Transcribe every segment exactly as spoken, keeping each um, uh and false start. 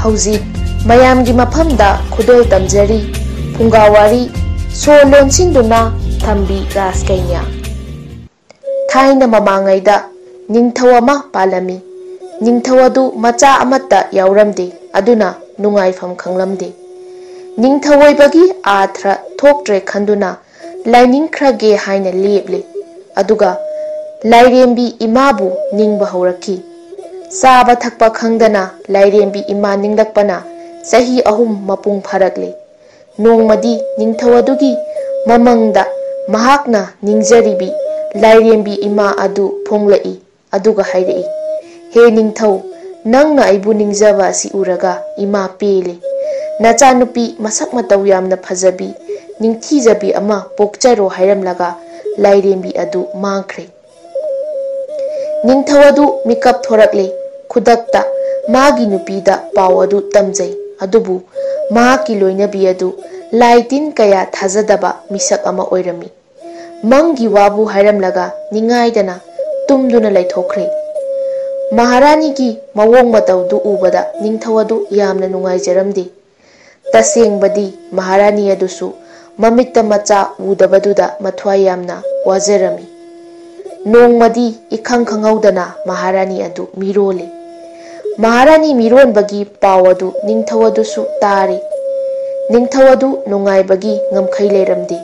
ꯍꯧꯖꯤꯛ ꯃꯌꯥꯝꯒꯤ ꯃꯐꯝꯗ ꯈꯨꯗꯣꯜ ꯇꯝꯖꯔꯤ ꯐꯨꯡꯒꯥ ꯋꯥꯔꯤ, ꯁꯣ ꯂꯣꯟꯁꯤꯟꯗꯨꯅ ꯊꯝꯕꯤ ꯔꯥꯁꯀꯩꯅ꯭ꯌꯥ꯫ ꯊꯥꯏꯅ ꯃꯃꯥꯡꯉꯩꯗ ꯅꯤꯡꯊꯧ ꯑꯃ ꯄꯥꯜꯂꯝꯃꯤ꯫ ꯅꯤꯡꯊꯧ ꯑꯗꯨ ꯃꯆꯥ ꯑꯃꯠꯇ ꯌꯥꯎꯔꯝꯗꯦ, ꯑꯗꯨꯅ ꯅꯨꯡꯉꯥꯏꯐꯝ ꯈꯪꯂꯝꯗꯦ꯫ ꯅꯤꯡꯊꯧ ꯑꯣꯏꯕꯒꯤ ꯑꯥꯊ꯭ꯔ ꯊꯣꯛꯇ꯭ꯔꯦ ꯈꯟꯗꯨꯅ ꯂꯥꯏꯅꯤꯡꯈ꯭ꯔꯒꯦ ꯍꯥꯏꯅ ꯂꯦꯞꯂꯦ꯫ ꯑꯗꯨꯒ ꯂꯥꯏꯔꯦꯝꯕꯤ ꯏꯃꯥꯕꯨ ꯅꯤꯡꯕ ꯍꯧꯔꯛꯈꯤ꯫ ꯆꯥꯕ ꯊꯛꯄ ꯈꯪꯗꯅ ꯂꯥꯏꯔꯦꯝꯕꯤ ꯏꯃꯥ ꯅꯤꯡꯂꯛꯄꯅ ꯆꯍꯤ ꯑꯍꯨꯝ ꯃꯄꯨꯡ ꯐꯥꯔꯛꯂꯦ꯫ ꯅꯣꯡꯃꯗꯤ ꯅꯤꯡꯊꯧ ꯑꯗꯨꯒꯤ ꯃꯃꯪꯗ ꯃꯍꯥꯛꯅ ꯅꯤꯡꯖꯔꯤꯕꯤ ꯂꯥꯏꯔꯦꯝꯕꯤ ꯏꯃꯥ ꯑꯗꯨ ꯐꯣꯡꯂꯛꯏ꯫ ꯑꯗꯨꯒ ꯍꯥꯏꯔꯛꯏ, "ꯍꯦ ꯅꯤꯡꯊꯧ, ꯅꯪꯅ ꯑꯩꯕꯨ ꯅꯤꯡꯖꯕ ꯑꯁꯤ ꯎꯔꯒ ꯏꯃꯥ ꯄꯦꯜꯂꯤ꯫ ꯅꯆꯥꯅꯨꯄꯤ ꯃꯁꯛ ꯃꯇꯧ ꯌꯥꯝꯅ ꯐꯖꯕꯤ, ꯅꯤꯡꯊꯤꯖꯕꯤ ꯑꯃ ꯄꯣꯛꯆꯔꯣ" ꯍꯥꯏꯔꯝꯂꯒ ꯂꯥꯏꯔꯦꯝꯕꯤ ꯑꯗꯨ ꯃꯥꯡꯈ꯭ꯔꯦ꯫ ꯅꯤꯡꯊꯧ ꯑꯗꯨ ꯃꯤꯀꯞ ꯊꯣꯔꯛꯂꯦ꯫ ꯈꯨꯗꯛꯇ ꯃꯥꯒꯤ ꯅꯨꯄꯤꯗ ꯄꯥꯎ ꯑꯗꯨ ꯇꯝꯖꯩ꯫ ꯑꯗꯨꯕꯨ ꯃꯍꯥꯛꯀꯤ ꯂꯣꯏꯅꯕꯤ ꯑꯗꯨ ꯂꯥꯏ ꯇꯤꯟ ꯀꯌꯥ ꯊꯥꯖꯗꯕ ꯃꯤꯁꯛ ꯑꯃ ꯑꯣꯏꯔꯝꯃꯤ꯫ ꯃꯪꯒꯤ ꯋꯥꯕꯨ ꯍꯥꯏꯔꯝꯂꯒ ꯅꯤꯡꯉꯥꯏꯗꯅ ꯇꯨꯝꯗꯨꯅ ꯂꯩꯊꯣꯛꯈ꯭ꯔꯦ꯫ ꯃꯍꯥꯔꯥꯅꯤꯒꯤ ꯃꯑꯣꯡ ꯃꯇꯧꯗꯨ ꯎꯕꯗ ꯅꯤꯡꯊꯧ ꯑꯗꯨ ꯌꯥꯝꯅ ꯅꯨꯡꯉꯥꯏꯖꯔꯝꯗꯦ꯫ ꯇꯁꯦꯡꯕꯗꯤ ꯃꯍꯥꯔꯥꯅꯤ ꯑꯗꯨꯁꯨ ꯃꯃꯤꯠꯇ ꯃꯆꯥ ꯎꯗꯕꯗꯨꯗ ꯃꯊ꯭ꯋꯥꯏ ꯌꯥꯝꯅ ꯋꯥꯖꯔꯝꯃꯤ꯫ ꯅꯣꯡꯃꯗꯤ ꯏꯈꯪ ꯈꯪꯍꯧꯗꯅ ꯃꯍꯥꯔꯥꯅꯤ ꯑꯗꯨ ꯃꯤꯔꯣꯜꯂꯤ꯫ ꯃꯍꯥꯔꯥꯅꯤ ꯃꯤꯔꯣꯟꯕꯒꯤ ꯄꯥꯎ ꯑꯗꯨ ꯅꯤꯡꯊꯧ ꯑꯗꯨꯁꯨ ꯇꯥꯔꯤ꯫ ꯅꯤꯡꯊꯧ ꯑꯗꯨ ꯅꯨꯡꯉꯥꯏꯕꯒꯤ ꯉꯝꯈꯩ ꯂꯩꯔꯝꯗꯦ꯫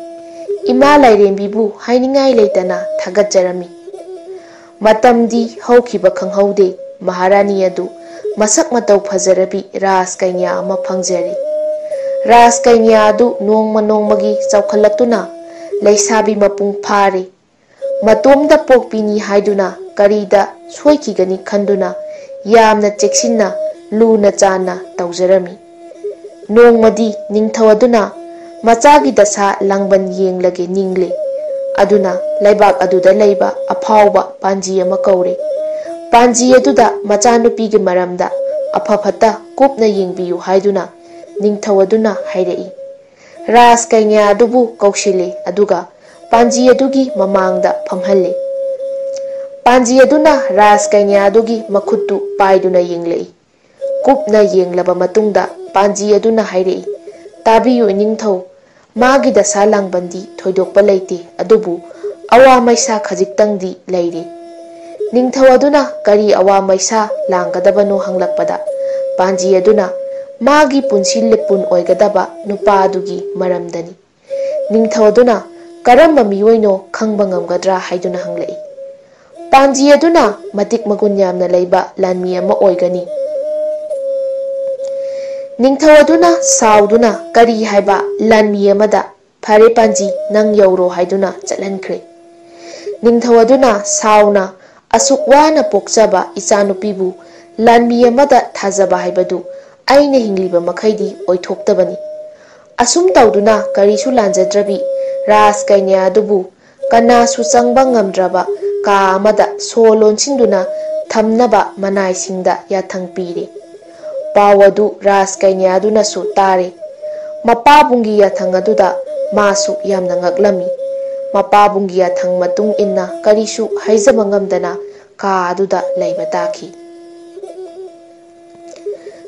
ꯏꯃꯥ ꯂꯥꯏꯔꯦꯝꯕꯤꯕꯨ ꯍꯥꯏꯅꯤꯡꯉꯥꯏ ꯂꯩꯇꯅ ꯊꯥꯒꯠꯆꯔꯝꯃꯤ꯫ ꯃꯇꯝꯗꯤ ꯍꯧꯈꯤꯕ ꯈꯪꯍꯧꯗꯦ꯫ ꯃꯍꯥꯔꯥꯅꯤ ꯑꯗꯨ ꯃꯁꯛ ꯃꯇꯧ ꯐꯖꯔꯕꯤ ꯔꯥꯖ ꯀꯩꯅ꯭ꯌꯥ ꯑꯃ ꯐꯪꯖꯔꯦ꯫ ꯔꯥꯖ ꯀꯩꯅ꯭ꯌꯥ ꯑꯗꯨ ꯅꯣꯡꯃ ꯅꯣꯡꯃꯒꯤ ꯆꯥꯎꯈꯠꯂꯛꯇꯨꯅ ꯂꯩꯁꯥꯕꯤ ꯃꯄꯨꯡ ꯐꯥꯔꯦ꯫ ꯃꯇꯣꯝꯇ ꯄꯣꯛꯄꯤꯅꯤ ꯍꯥꯏꯗꯨꯅ ꯀꯔꯤꯗ ꯁꯣꯏꯈꯤꯒꯅꯤ ꯈꯟꯗꯨꯅ ꯌꯥꯝꯅ ꯆꯦꯛꯁꯤꯟꯅ ꯂꯨꯅ ꯆꯥꯟꯅ ꯇꯧꯖꯔꯝꯃꯤ꯫ ꯅꯣꯡꯃꯗꯤ ꯅꯤꯡꯊꯧ ꯑꯗꯨꯅ ꯃꯆꯥꯒꯤ ꯗꯁꯥ ꯂꯥꯡꯕꯟ ꯌꯦꯡꯂꯒꯦ ꯅꯤꯡꯂꯦ꯫ ꯑꯗꯨꯅ ꯂꯩꯕꯥꯛ ꯑꯗꯨꯗ ꯂꯩꯕ ꯑꯐꯥꯎꯕ ꯄꯥꯟꯖꯤ ꯑꯃ ꯀꯧꯔꯦ꯫ ꯄꯥꯟꯖꯤ ꯑꯗꯨꯗ ꯃꯆꯥꯅꯨꯄꯤꯒꯤ ꯃꯔꯝꯗ ꯑꯐ ꯐꯠꯇ ꯀꯨꯞꯅ ꯌꯦꯡꯕꯤꯌꯨ ꯍꯥꯏꯗꯨꯅ ꯅꯤꯡꯊꯧ ꯑꯗꯨꯅ ꯍꯥꯏꯔꯛꯏ꯫ ꯔꯥꯖ ꯀꯩꯅ꯭ꯌꯥ ꯑꯗꯨꯕꯨ ꯀꯧꯁꯤꯜꯂꯤ, ꯑꯗꯨꯒ ꯄꯥꯟꯖꯤ ꯑꯗꯨꯒꯤ ꯃꯃꯥꯡꯗ ꯐꯝꯍꯜꯂꯤ꯫ ꯄꯥꯟꯖꯤ ꯑꯗꯨꯅ ꯔꯥꯖ ꯀꯩꯅ꯭ꯌꯥ ꯑꯗꯨꯒꯤ ꯃꯈꯨꯠꯇꯨ ꯄꯥꯏꯗꯨꯅ ꯌꯦꯡꯂꯛꯏ꯫ ꯀꯨꯞꯅ ꯌꯦꯡꯂꯕ ꯃꯇꯨꯡꯗ ꯄꯥꯟꯖꯤ ꯑꯗꯨꯅ ꯍꯥꯏꯔꯛꯏ, "ꯇꯥꯕꯤꯌꯨ ꯏꯅꯤꯡꯊꯧ, ꯃꯥꯒꯤ ꯗꯁꯥ ꯂꯥꯡꯕꯟꯗꯤ ꯊꯣꯏꯗꯣꯛꯄ ꯂꯩꯇꯦ, ꯑꯗꯨꯕꯨ ꯑꯋꯥ ꯃꯩꯁꯥ ꯈꯖꯤꯛꯇꯪꯗꯤ ꯂꯩꯔꯦ꯫" ꯅꯤꯡꯊꯧ ꯑꯗꯨꯅ ꯀꯔꯤ ꯑꯋꯥ ꯃꯩꯁꯥ ꯂꯥꯡꯒꯗꯕꯅꯣ ꯍꯪꯂꯛꯄꯗ, ꯄꯥꯟꯖꯤ ꯑꯗꯨꯅ ꯃꯥꯒꯤ ꯄꯨꯟꯁꯤ ꯂꯤꯄꯨꯟ ꯑꯣꯏꯒꯗꯕ ꯅꯨꯄꯥ ꯑꯗꯨꯒꯤ ꯃꯔꯝꯗꯅꯤ꯫ ꯅꯤꯡꯊꯧ ꯑꯗꯨꯅ ꯀꯔꯝꯕ ꯃꯤꯑꯣꯏꯅꯣ ꯈꯪꯕ ꯉꯝꯒꯗ꯭ꯔꯥ ꯍꯥꯏꯗꯨꯅ ꯍꯪꯂꯛꯏ꯫ ꯄꯥꯟꯖꯤ ꯑꯗꯨꯅ ꯃꯇꯤꯛ ꯃꯒꯨꯟ ꯌꯥꯝꯅ ꯂꯩꯕ ꯂꯥꯟꯃꯤ ꯑꯃ ꯑꯣꯏꯒꯅꯤ꯫ ꯅꯤꯡꯊꯧ ꯑꯗꯨꯅ ꯁꯥꯎꯗꯨꯅ, "ꯀꯔꯤ ꯍꯥꯏꯕ? ꯂꯥꯟꯃꯤ ꯑꯃꯗ? ꯐꯔꯦ ꯄꯥꯟꯖꯤ, ꯅꯪ ꯌꯧꯔꯣ" ꯍꯥꯏꯗꯨꯅ ꯆꯠꯍꯟꯈ꯭ꯔꯦ꯫ ꯅꯤꯡꯊꯧ ꯑꯗꯨꯅ ꯁꯥꯎꯅ, "ꯑꯁꯨꯛ ꯋꯥꯅ ꯄꯣꯛꯆꯕ ꯏꯆꯥꯅꯨꯄꯤꯕꯨ ꯂꯥꯟꯃꯤ ꯑꯃꯗ ꯊꯥꯖꯕ ꯍꯥꯏꯕꯗꯨ ꯑꯩꯅ ꯍꯤꯡꯂꯤꯕ ꯃꯈꯩꯗꯤ ꯑꯣꯏꯊꯣꯛꯇꯕꯅꯤ꯫ ꯑꯁꯨꯝ ꯇꯧꯗꯨꯅ ꯀꯔꯤꯁꯨ ꯂꯥꯟꯖꯗ꯭ꯔꯕꯤ ꯔꯥꯖ ꯀꯩꯅ꯭ꯌꯥ ꯑꯗꯨꯕꯨ ꯀꯅꯥꯁꯨ ꯆꯪꯕ ꯉꯝꯗ꯭ꯔꯕ ꯀꯥ ꯑꯃꯗ ꯁꯣ ꯂꯣꯟꯁꯤꯟꯗꯨꯅ ꯊꯝꯅꯕ ꯃꯅꯥꯏꯁꯤꯡꯗ ꯌꯥꯊꯪ ꯄꯤꯔꯦ꯫" ꯄꯥꯎ ꯑꯗꯨ ꯔꯥꯖ ꯀꯩꯅ꯭ꯌꯥ ꯑꯗꯨꯅꯁꯨ ꯇꯥꯔꯦ꯫ ꯃꯄꯥꯕꯨꯡꯒꯤ ꯌꯥꯊꯪ ꯑꯗꯨꯗ ꯃꯥꯁꯨ ꯌꯥꯝꯅ ꯉꯛꯂꯝꯃꯤ꯫ ꯃꯄꯥꯕꯨꯡꯒꯤ ꯌꯥꯊꯪ ꯃꯇꯨꯡ ꯏꯟꯅ ꯀꯔꯤꯁꯨ ꯍꯥꯏꯖꯕ ꯉꯝꯗꯅ ꯀꯥ ꯑꯗꯨꯗ ꯂꯩꯕ ꯇꯥꯈꯤ꯫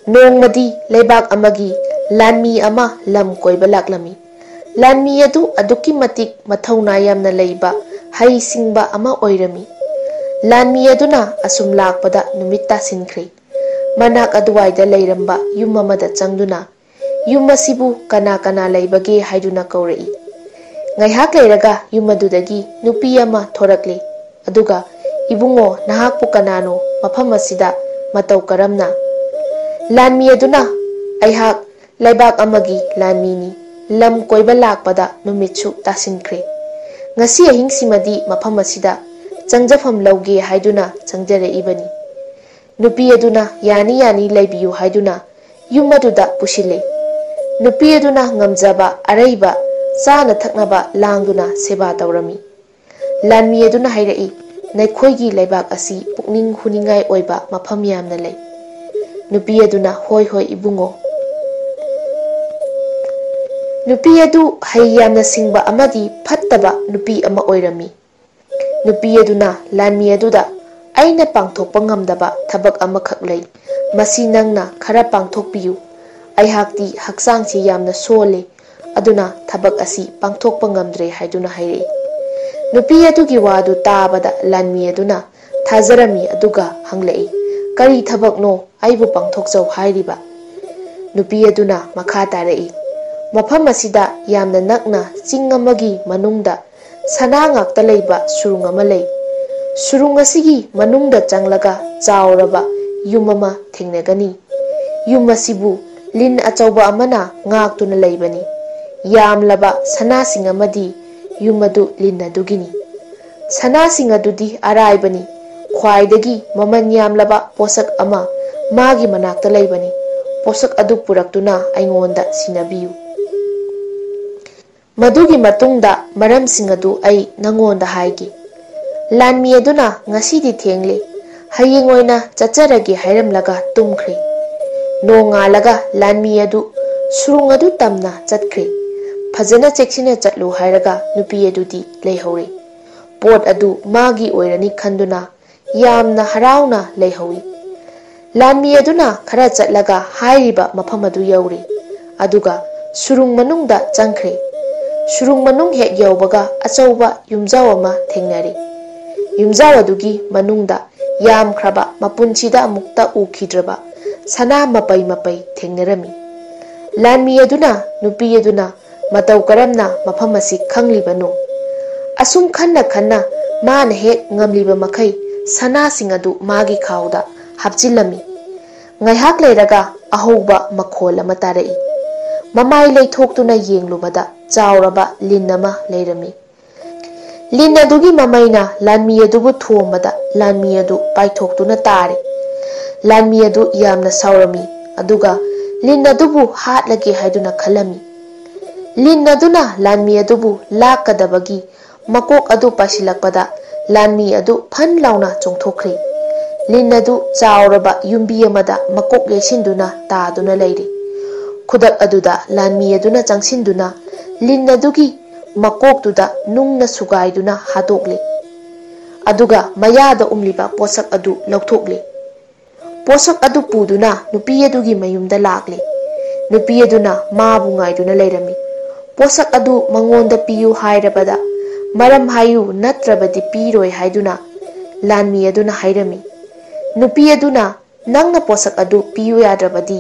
ꯅꯣꯡꯃꯗꯤ ꯂꯩꯕꯥꯛ ꯑꯃꯒꯤ ꯂꯥꯟꯃꯤ ꯑꯃ ꯂꯝ ꯀꯣꯏꯕ ꯂꯥꯛꯂꯝꯃꯤ꯫ ꯂꯥꯟꯃꯤ ꯑꯗꯨ ꯑꯗꯨꯛꯀꯤ ꯃꯇꯤꯛ ꯃꯊꯧꯅꯥ ꯌꯥꯝꯅ ꯂꯩꯕ, ꯍꯩ ꯁꯤꯡꯕ ꯑꯃ ꯑꯣꯏꯔꯝꯃꯤ꯫ ꯂꯥꯟꯃꯤ ꯑꯗꯨꯅ ꯑꯁꯨꯝ ꯂꯥꯛꯄꯗ ꯅꯨꯃꯤꯠ ꯇꯥꯁꯤꯟꯈ꯭ꯔꯦ꯫ ꯃꯅꯥꯛ ꯑꯗꯨꯋꯥꯏꯗ ꯂꯩꯔꯝꯕ ꯌꯨꯝ ꯑꯃꯗ ꯆꯪꯗꯨꯅ, "ꯌꯨꯝ ꯑꯁꯤꯕꯨ ꯀꯅꯥ ꯀꯅꯥ ꯂꯩꯕꯒꯦ?" ꯍꯥꯏꯗꯨꯅ ꯀꯧꯔꯛꯏ꯫ ꯉꯥꯏꯍꯥꯛ ꯂꯩꯔꯒ ꯌꯨꯝ ꯑꯗꯨꯗꯒꯤ ꯅꯨꯄꯤ ꯑꯃ ꯊꯣꯔꯛꯂꯦ꯫ ꯑꯗꯨꯒ, "ꯏꯕꯨꯡꯉꯣ, ꯅꯍꯥꯛꯄꯨ ꯀꯅꯥꯅꯣ? ꯃꯐꯝ ꯑꯁꯤꯗ ꯃꯇꯧ ꯀꯔꯝꯅ?" ꯂꯥꯟꯃꯤ ꯑꯗꯨꯅ, "ꯑꯩꯍꯥꯛ ꯂꯩꯕꯥꯛ ꯑꯃꯒꯤ ꯂꯥꯟꯃꯤꯅꯤ꯫ ꯂꯝ ꯀꯣꯏꯕ ꯂꯥꯛꯄꯗ ꯅꯨꯃꯤꯠꯁꯨ ꯇꯥꯁꯤꯟꯈ꯭ꯔꯦ꯫ ꯉꯁꯤ ꯑꯍꯤꯡꯁꯤꯃꯗꯤ ꯃꯐꯝ ꯑꯁꯤꯗ ꯆꯪꯖꯐꯝ ꯂꯧꯒꯦ ꯍꯥꯏꯗꯨꯅ ꯆꯪꯖꯔꯛꯏꯕꯅꯤ꯫" ꯅꯨꯄꯤ ꯑꯗꯨꯅ, "ꯌꯥꯅꯤ, ꯌꯥꯅꯤ, ꯂꯩꯕꯤꯌꯨ" ꯍꯥꯏꯗꯨꯅ ꯌꯨꯝ ꯑꯗꯨꯗ ꯄꯨꯁꯤꯜꯂꯦ꯫ ꯅꯨꯄꯤ ꯑꯗꯨꯅ ꯉꯝꯖꯕ ꯑꯔꯩꯕ ꯆꯥꯅ ꯊꯛꯅꯕ ꯂꯥꯡꯗꯨꯅ ꯁꯦꯕꯥ ꯇꯧꯔꯝꯃꯤ꯫ ꯂꯥꯟꯃꯤ ꯑꯗꯨꯅ ꯍꯥꯏꯔꯛꯏ, "ꯅꯈꯣꯏꯒꯤ ꯂꯩꯕꯥꯛ ꯑꯁꯤ ꯄꯨꯛꯅꯤꯡ ꯍꯨꯅꯤꯡꯉꯥꯏ ꯑꯣꯏꯕ ꯃꯐꯝ ꯌꯥꯝꯅ ꯂꯩ꯫" ꯅꯨꯄꯤ ꯑꯗꯨꯅ, "ꯍꯣꯏ, ꯍꯣꯏ, ꯏꯕꯨꯡꯉꯣ꯫" ꯅꯨꯄꯤ ꯑꯗꯨ ꯍꯩ ꯌꯥꯝꯅ ꯁꯤꯡꯕ ꯑꯃꯗꯤ ꯐꯠꯇꯕ ꯅꯨꯄꯤ ꯑꯃ ꯑꯣꯏꯔꯝꯃꯤ꯫ ꯅꯨꯄꯤ ꯑꯗꯨꯅ ꯂꯥꯟꯃꯤ ꯑꯗꯨꯗ, "ꯑꯩꯅ ꯄꯥꯡꯊꯣꯛꯄ ꯉꯝꯗꯕ ꯊꯕꯛ ꯑꯃꯈꯛ ꯂꯩ꯫ "ꯃꯁꯤ ꯅꯪꯅ ꯈꯔ ꯄꯥꯡꯊꯣꯛꯄꯤꯌꯨ꯫ ꯑꯩꯍꯥꯛꯇꯤ ꯍꯛꯆꯥꯡꯁꯤ ꯌꯥꯝꯅ ꯁꯣꯜꯂꯤ, ꯑꯗꯨꯅ ꯊꯕꯛ ꯑꯁꯤ ꯄꯥꯡꯊꯣꯛꯄ ꯉꯝꯗ꯭ꯔꯦ" ꯍꯥꯏꯗꯨꯅ ꯍꯥꯏꯔꯛꯏ꯫ ꯅꯨꯄꯤ ꯑꯗꯨꯒꯤ ꯋꯥꯗꯨ ꯇꯥꯕꯗ ꯂꯥꯟꯃꯤ ꯑꯗꯨꯅ ꯊꯥꯖꯔꯝꯃꯤ, ꯑꯗꯨꯒ ꯍꯪꯂꯛꯏ, "ꯀꯔꯤ ꯊꯕꯛꯅꯣ ꯑꯩꯕꯨ ꯄꯥꯡꯊꯣꯛꯆꯧ ꯍꯥꯏꯔꯤꯕ?" ꯅꯨꯄꯤ ꯑꯗꯨꯅ ꯃꯈꯥ ꯇꯥꯔꯛꯏ, "ꯃꯐꯝ ꯑꯁꯤꯗ ꯌꯥꯝꯅ ꯅꯛꯅ ꯆꯤꯡ ꯑꯃꯒꯤ ꯃꯅꯨꯡꯗ ꯁꯅꯥ ꯉꯥꯛꯇ ꯂꯩꯕ ꯁꯨꯔꯨꯡ ꯑꯃ ꯂꯩ꯫ ꯁꯨꯔꯨꯡ ꯑꯁꯤꯒꯤ ꯃꯅꯨꯡꯗ ꯆꯪꯂꯒ ꯆꯥꯎꯔꯕ ꯌꯨꯝ ꯑꯃ ꯊꯦꯡꯅꯒꯅꯤ꯫ ꯌꯨꯝ ꯑꯁꯤꯕꯨ ꯂꯤꯟ ꯑꯆꯧꯕ ꯑꯃꯅ ꯉꯥꯛꯇꯨꯅ ꯂꯩꯕꯅꯤ꯫ ꯌꯥꯝꯂꯕ ꯁꯅꯥꯁꯤꯡ ꯑꯃꯗꯤ ꯌꯨꯝ ꯑꯗꯨ ꯂꯤꯟ ꯑꯗꯨꯒꯤꯅꯤ꯫ ꯁꯅꯥꯁꯤꯡ ꯑꯗꯨꯗꯤ ꯑꯔꯥꯏꯕꯅꯤ꯫ ꯈ꯭ꯋꯥꯏꯗꯒꯤ ꯃꯃꯜ ꯌꯥꯝꯂꯕ ꯄꯣꯠꯁꯛ ꯑꯃ ꯃꯥꯒꯤ ꯃꯅꯥꯛꯇ ꯂꯩꯕꯅꯤ꯫ ꯄꯣꯠꯁꯛ ꯑꯗꯨ ꯄꯨꯔꯛꯇꯨꯅ ꯑꯩꯉꯣꯟꯗ ꯁꯤꯟꯅꯕꯤꯌꯨ꯫ ꯃꯗꯨꯒꯤ ꯃꯇꯨꯡꯗ ꯃꯔꯝꯁꯤꯡ ꯑꯗꯨ ꯑꯩ ꯅꯉꯣꯟꯗ ꯍꯥꯏꯒꯦ꯫" ꯂꯥꯟꯃꯤ ꯑꯗꯨꯅ ꯉꯁꯤꯗꯤ ꯊꯦꯡꯂꯦ, ꯍꯌꯦꯡ ꯑꯣꯏꯅ ꯆꯠꯆꯔꯒꯦ ꯍꯥꯏꯔꯝꯂꯒ ꯇꯨꯝꯈ꯭ꯔꯦ꯫ ꯅꯣꯡꯉꯥꯜꯂꯒ ꯂꯥꯟꯃꯤ ꯑꯗꯨ ꯁꯨꯔꯨꯡ ꯑꯗꯨ ꯇꯝꯅ ꯆꯠꯈ꯭ꯔꯦ꯫ ꯐꯖꯅ ꯆꯦꯛꯁꯤꯟꯅ ꯆꯠꯂꯨ ꯍꯥꯏꯔꯒ ꯅꯨꯄꯤ ꯑꯗꯨꯗꯤ ꯂꯩꯍꯧꯔꯦ꯫ ꯄꯣꯠ ꯑꯗꯨ ꯃꯥꯒꯤ ꯑꯣꯏꯔꯅꯤ ꯈꯟꯗꯨꯅ ꯌꯥꯝꯅ ꯍꯔꯥꯎꯅ ꯂꯩꯍꯧꯏ꯫ ꯂꯥꯟꯃꯤ ꯑꯗꯨꯅ ꯈꯔ ꯆꯠꯂꯒ ꯍꯥꯏꯔꯤꯕ ꯃꯐꯝ ꯑꯗꯨ ꯌꯧꯔꯦ꯫ ꯑꯗꯨꯒ ꯁꯨꯔꯨꯡ ꯃꯅꯨꯡꯗ ꯆꯪꯈ꯭ꯔꯦ꯫ ꯁꯨꯔꯨꯡ ꯃꯅꯨꯡ ꯍꯦꯛ ꯌꯧꯕꯒ ꯑꯆꯧꯕ ꯌꯨꯝꯖꯥꯎ ꯑꯃ ꯊꯦꯡꯅꯔꯦ꯫ ꯌꯨꯝꯖꯥꯎ ꯑꯗꯨꯒꯤ ꯃꯅꯨꯡꯗ ꯌꯥꯝꯈ꯭ꯔꯕ, ꯃꯄꯨꯟꯁꯤꯗ ꯑꯃꯨꯛꯇ ꯎꯈꯤꯗ꯭ꯔꯕ ꯁꯅꯥ ꯃꯄꯩ ꯃꯄꯩ ꯊꯦꯡꯅꯔꯝꯃꯤ꯫ ꯂꯥꯟꯃꯤ ꯑꯗꯨꯅ ꯅꯨꯄꯤ ꯑꯗꯨꯅ ꯃꯇꯧ ꯀꯔꯝꯅ ꯃꯐꯝ ꯑꯁꯤ ꯈꯪꯂꯤꯕꯅꯣ? ꯑꯁꯨꯝ ꯈꯟꯅ ꯈꯟꯅ ꯃꯥꯅ ꯍꯦꯛ ꯉꯝꯂꯤꯕ ꯃꯈꯩ ꯁꯅꯥꯁꯤꯡ ꯑꯗꯨ ꯃꯥꯒꯤ ꯈꯥꯎꯗ ꯍꯥꯞꯆꯤꯜꯂꯝꯃꯤ꯫ ꯉꯥꯏꯍꯥꯛ ꯂꯩꯔꯒ ꯑꯍꯧꯕ ꯃꯈꯣꯜ ꯑꯃ ꯇꯥꯔꯛꯏ꯫ ꯃꯃꯥꯏ ꯂꯩꯊꯣꯛꯇꯨꯅ ꯌꯦꯡꯂꯨꯕꯗ ꯆꯥꯎꯔꯕ ꯂꯤꯟ ꯑꯃ ꯂꯩꯔꯝꯃꯤ꯫ ꯂꯤꯟ ꯑꯗꯨꯒꯤ ꯃꯃꯩꯅ ꯂꯥꯟꯃꯤ ꯑꯗꯨꯕꯨ ꯊꯣꯝꯕꯗ ꯂꯥꯟꯃꯤ ꯑꯗꯨ ꯄꯥꯏꯊꯣꯛꯇꯨꯅ ꯇꯥꯔꯦ꯫ ꯂꯥꯟꯃꯤ ꯑꯗꯨ ꯌꯥꯝꯅ ꯁꯥꯎꯔꯝꯃꯤ, ꯑꯗꯨꯒ ꯂꯤꯟ ꯑꯗꯨꯕꯨ ꯍꯥꯠꯂꯒꯦ ꯍꯥꯏꯗꯨꯅ ꯈꯜꯂꯝꯃꯤ꯫ ꯂꯤꯟ ꯑꯗꯨꯅ ꯂꯥꯟꯃꯤ ꯑꯗꯨꯕꯨ ꯂꯥꯛꯀꯗꯕꯒꯤ ꯃꯀꯣꯛ ꯑꯗꯨ ꯄꯥꯏꯁꯤꯜꯂꯛꯄꯗ ꯂꯥꯟꯃꯤ ꯑꯗꯨ ꯐꯟ ꯂꯥꯎꯅ ꯆꯣꯡꯊꯣꯛꯈ꯭ꯔꯦ꯫ ꯂꯤꯟ ꯑꯗꯨ ꯆꯥꯎꯔꯕ ꯌꯨꯝꯕꯤ ꯑꯃꯗ ꯃꯀꯣꯛ ꯌꯩꯁꯤꯟꯗꯨꯅ ꯇꯥꯗꯨꯅ ꯂꯩꯔꯦ꯫ ꯈꯨꯗꯛ ꯑꯗꯨꯗ ꯂꯥꯟꯃꯤ ꯑꯗꯨꯅ ꯆꯪꯁꯤꯟꯗꯨꯅ ꯂꯤꯟ ꯑꯗꯨꯒꯤ ꯃꯀꯣꯛꯇꯨꯗ ꯅꯨꯡꯅ ꯁꯨꯒꯥꯏꯗꯨꯅ ꯍꯥꯠꯇꯣꯛꯂꯦ꯫ ꯑꯗꯨꯒ ꯃꯌꯥꯗ ꯎꯝꯂꯤꯕ ꯄꯣꯠꯁꯛ ꯑꯗꯨ ꯂꯧꯊꯣꯛꯂꯦ꯫ ꯄꯣꯠꯁꯛ ꯑꯗꯨ ꯄꯨꯗꯨꯅ ꯅꯨꯄꯤ ꯑꯗꯨꯒꯤ ꯃꯌꯨꯝꯗ ꯂꯥꯛꯂꯦ꯫ ꯅꯨꯄꯤ ꯑꯗꯨꯅ ꯃꯥꯕꯨ ꯉꯥꯏꯗꯨꯅ ꯂꯩꯔꯝꯃꯤ꯫ ꯄꯣꯠꯁꯛ ꯑꯗꯨ ꯃꯉꯣꯟꯗ ꯄꯤꯌꯨ ꯍꯥꯏꯔꯕꯗ, "ꯃꯔꯝ ꯍꯥꯏꯌꯨ, ꯅꯠꯇ꯭ꯔꯕꯗꯤ ꯄꯤꯔꯣꯏ" ꯍꯥꯏꯗꯨꯅ ꯂꯥꯟꯃꯤ ꯑꯗꯨꯅ ꯍꯥꯏꯔꯝꯃꯤ꯫ ꯅꯨꯄꯤ ꯑꯗꯨꯅ, "ꯅꯪꯅ ꯄꯣꯠꯁꯛ ꯑꯗꯨ ꯄꯤꯌꯨ ꯌꯥꯗ꯭ꯔꯕꯗꯤ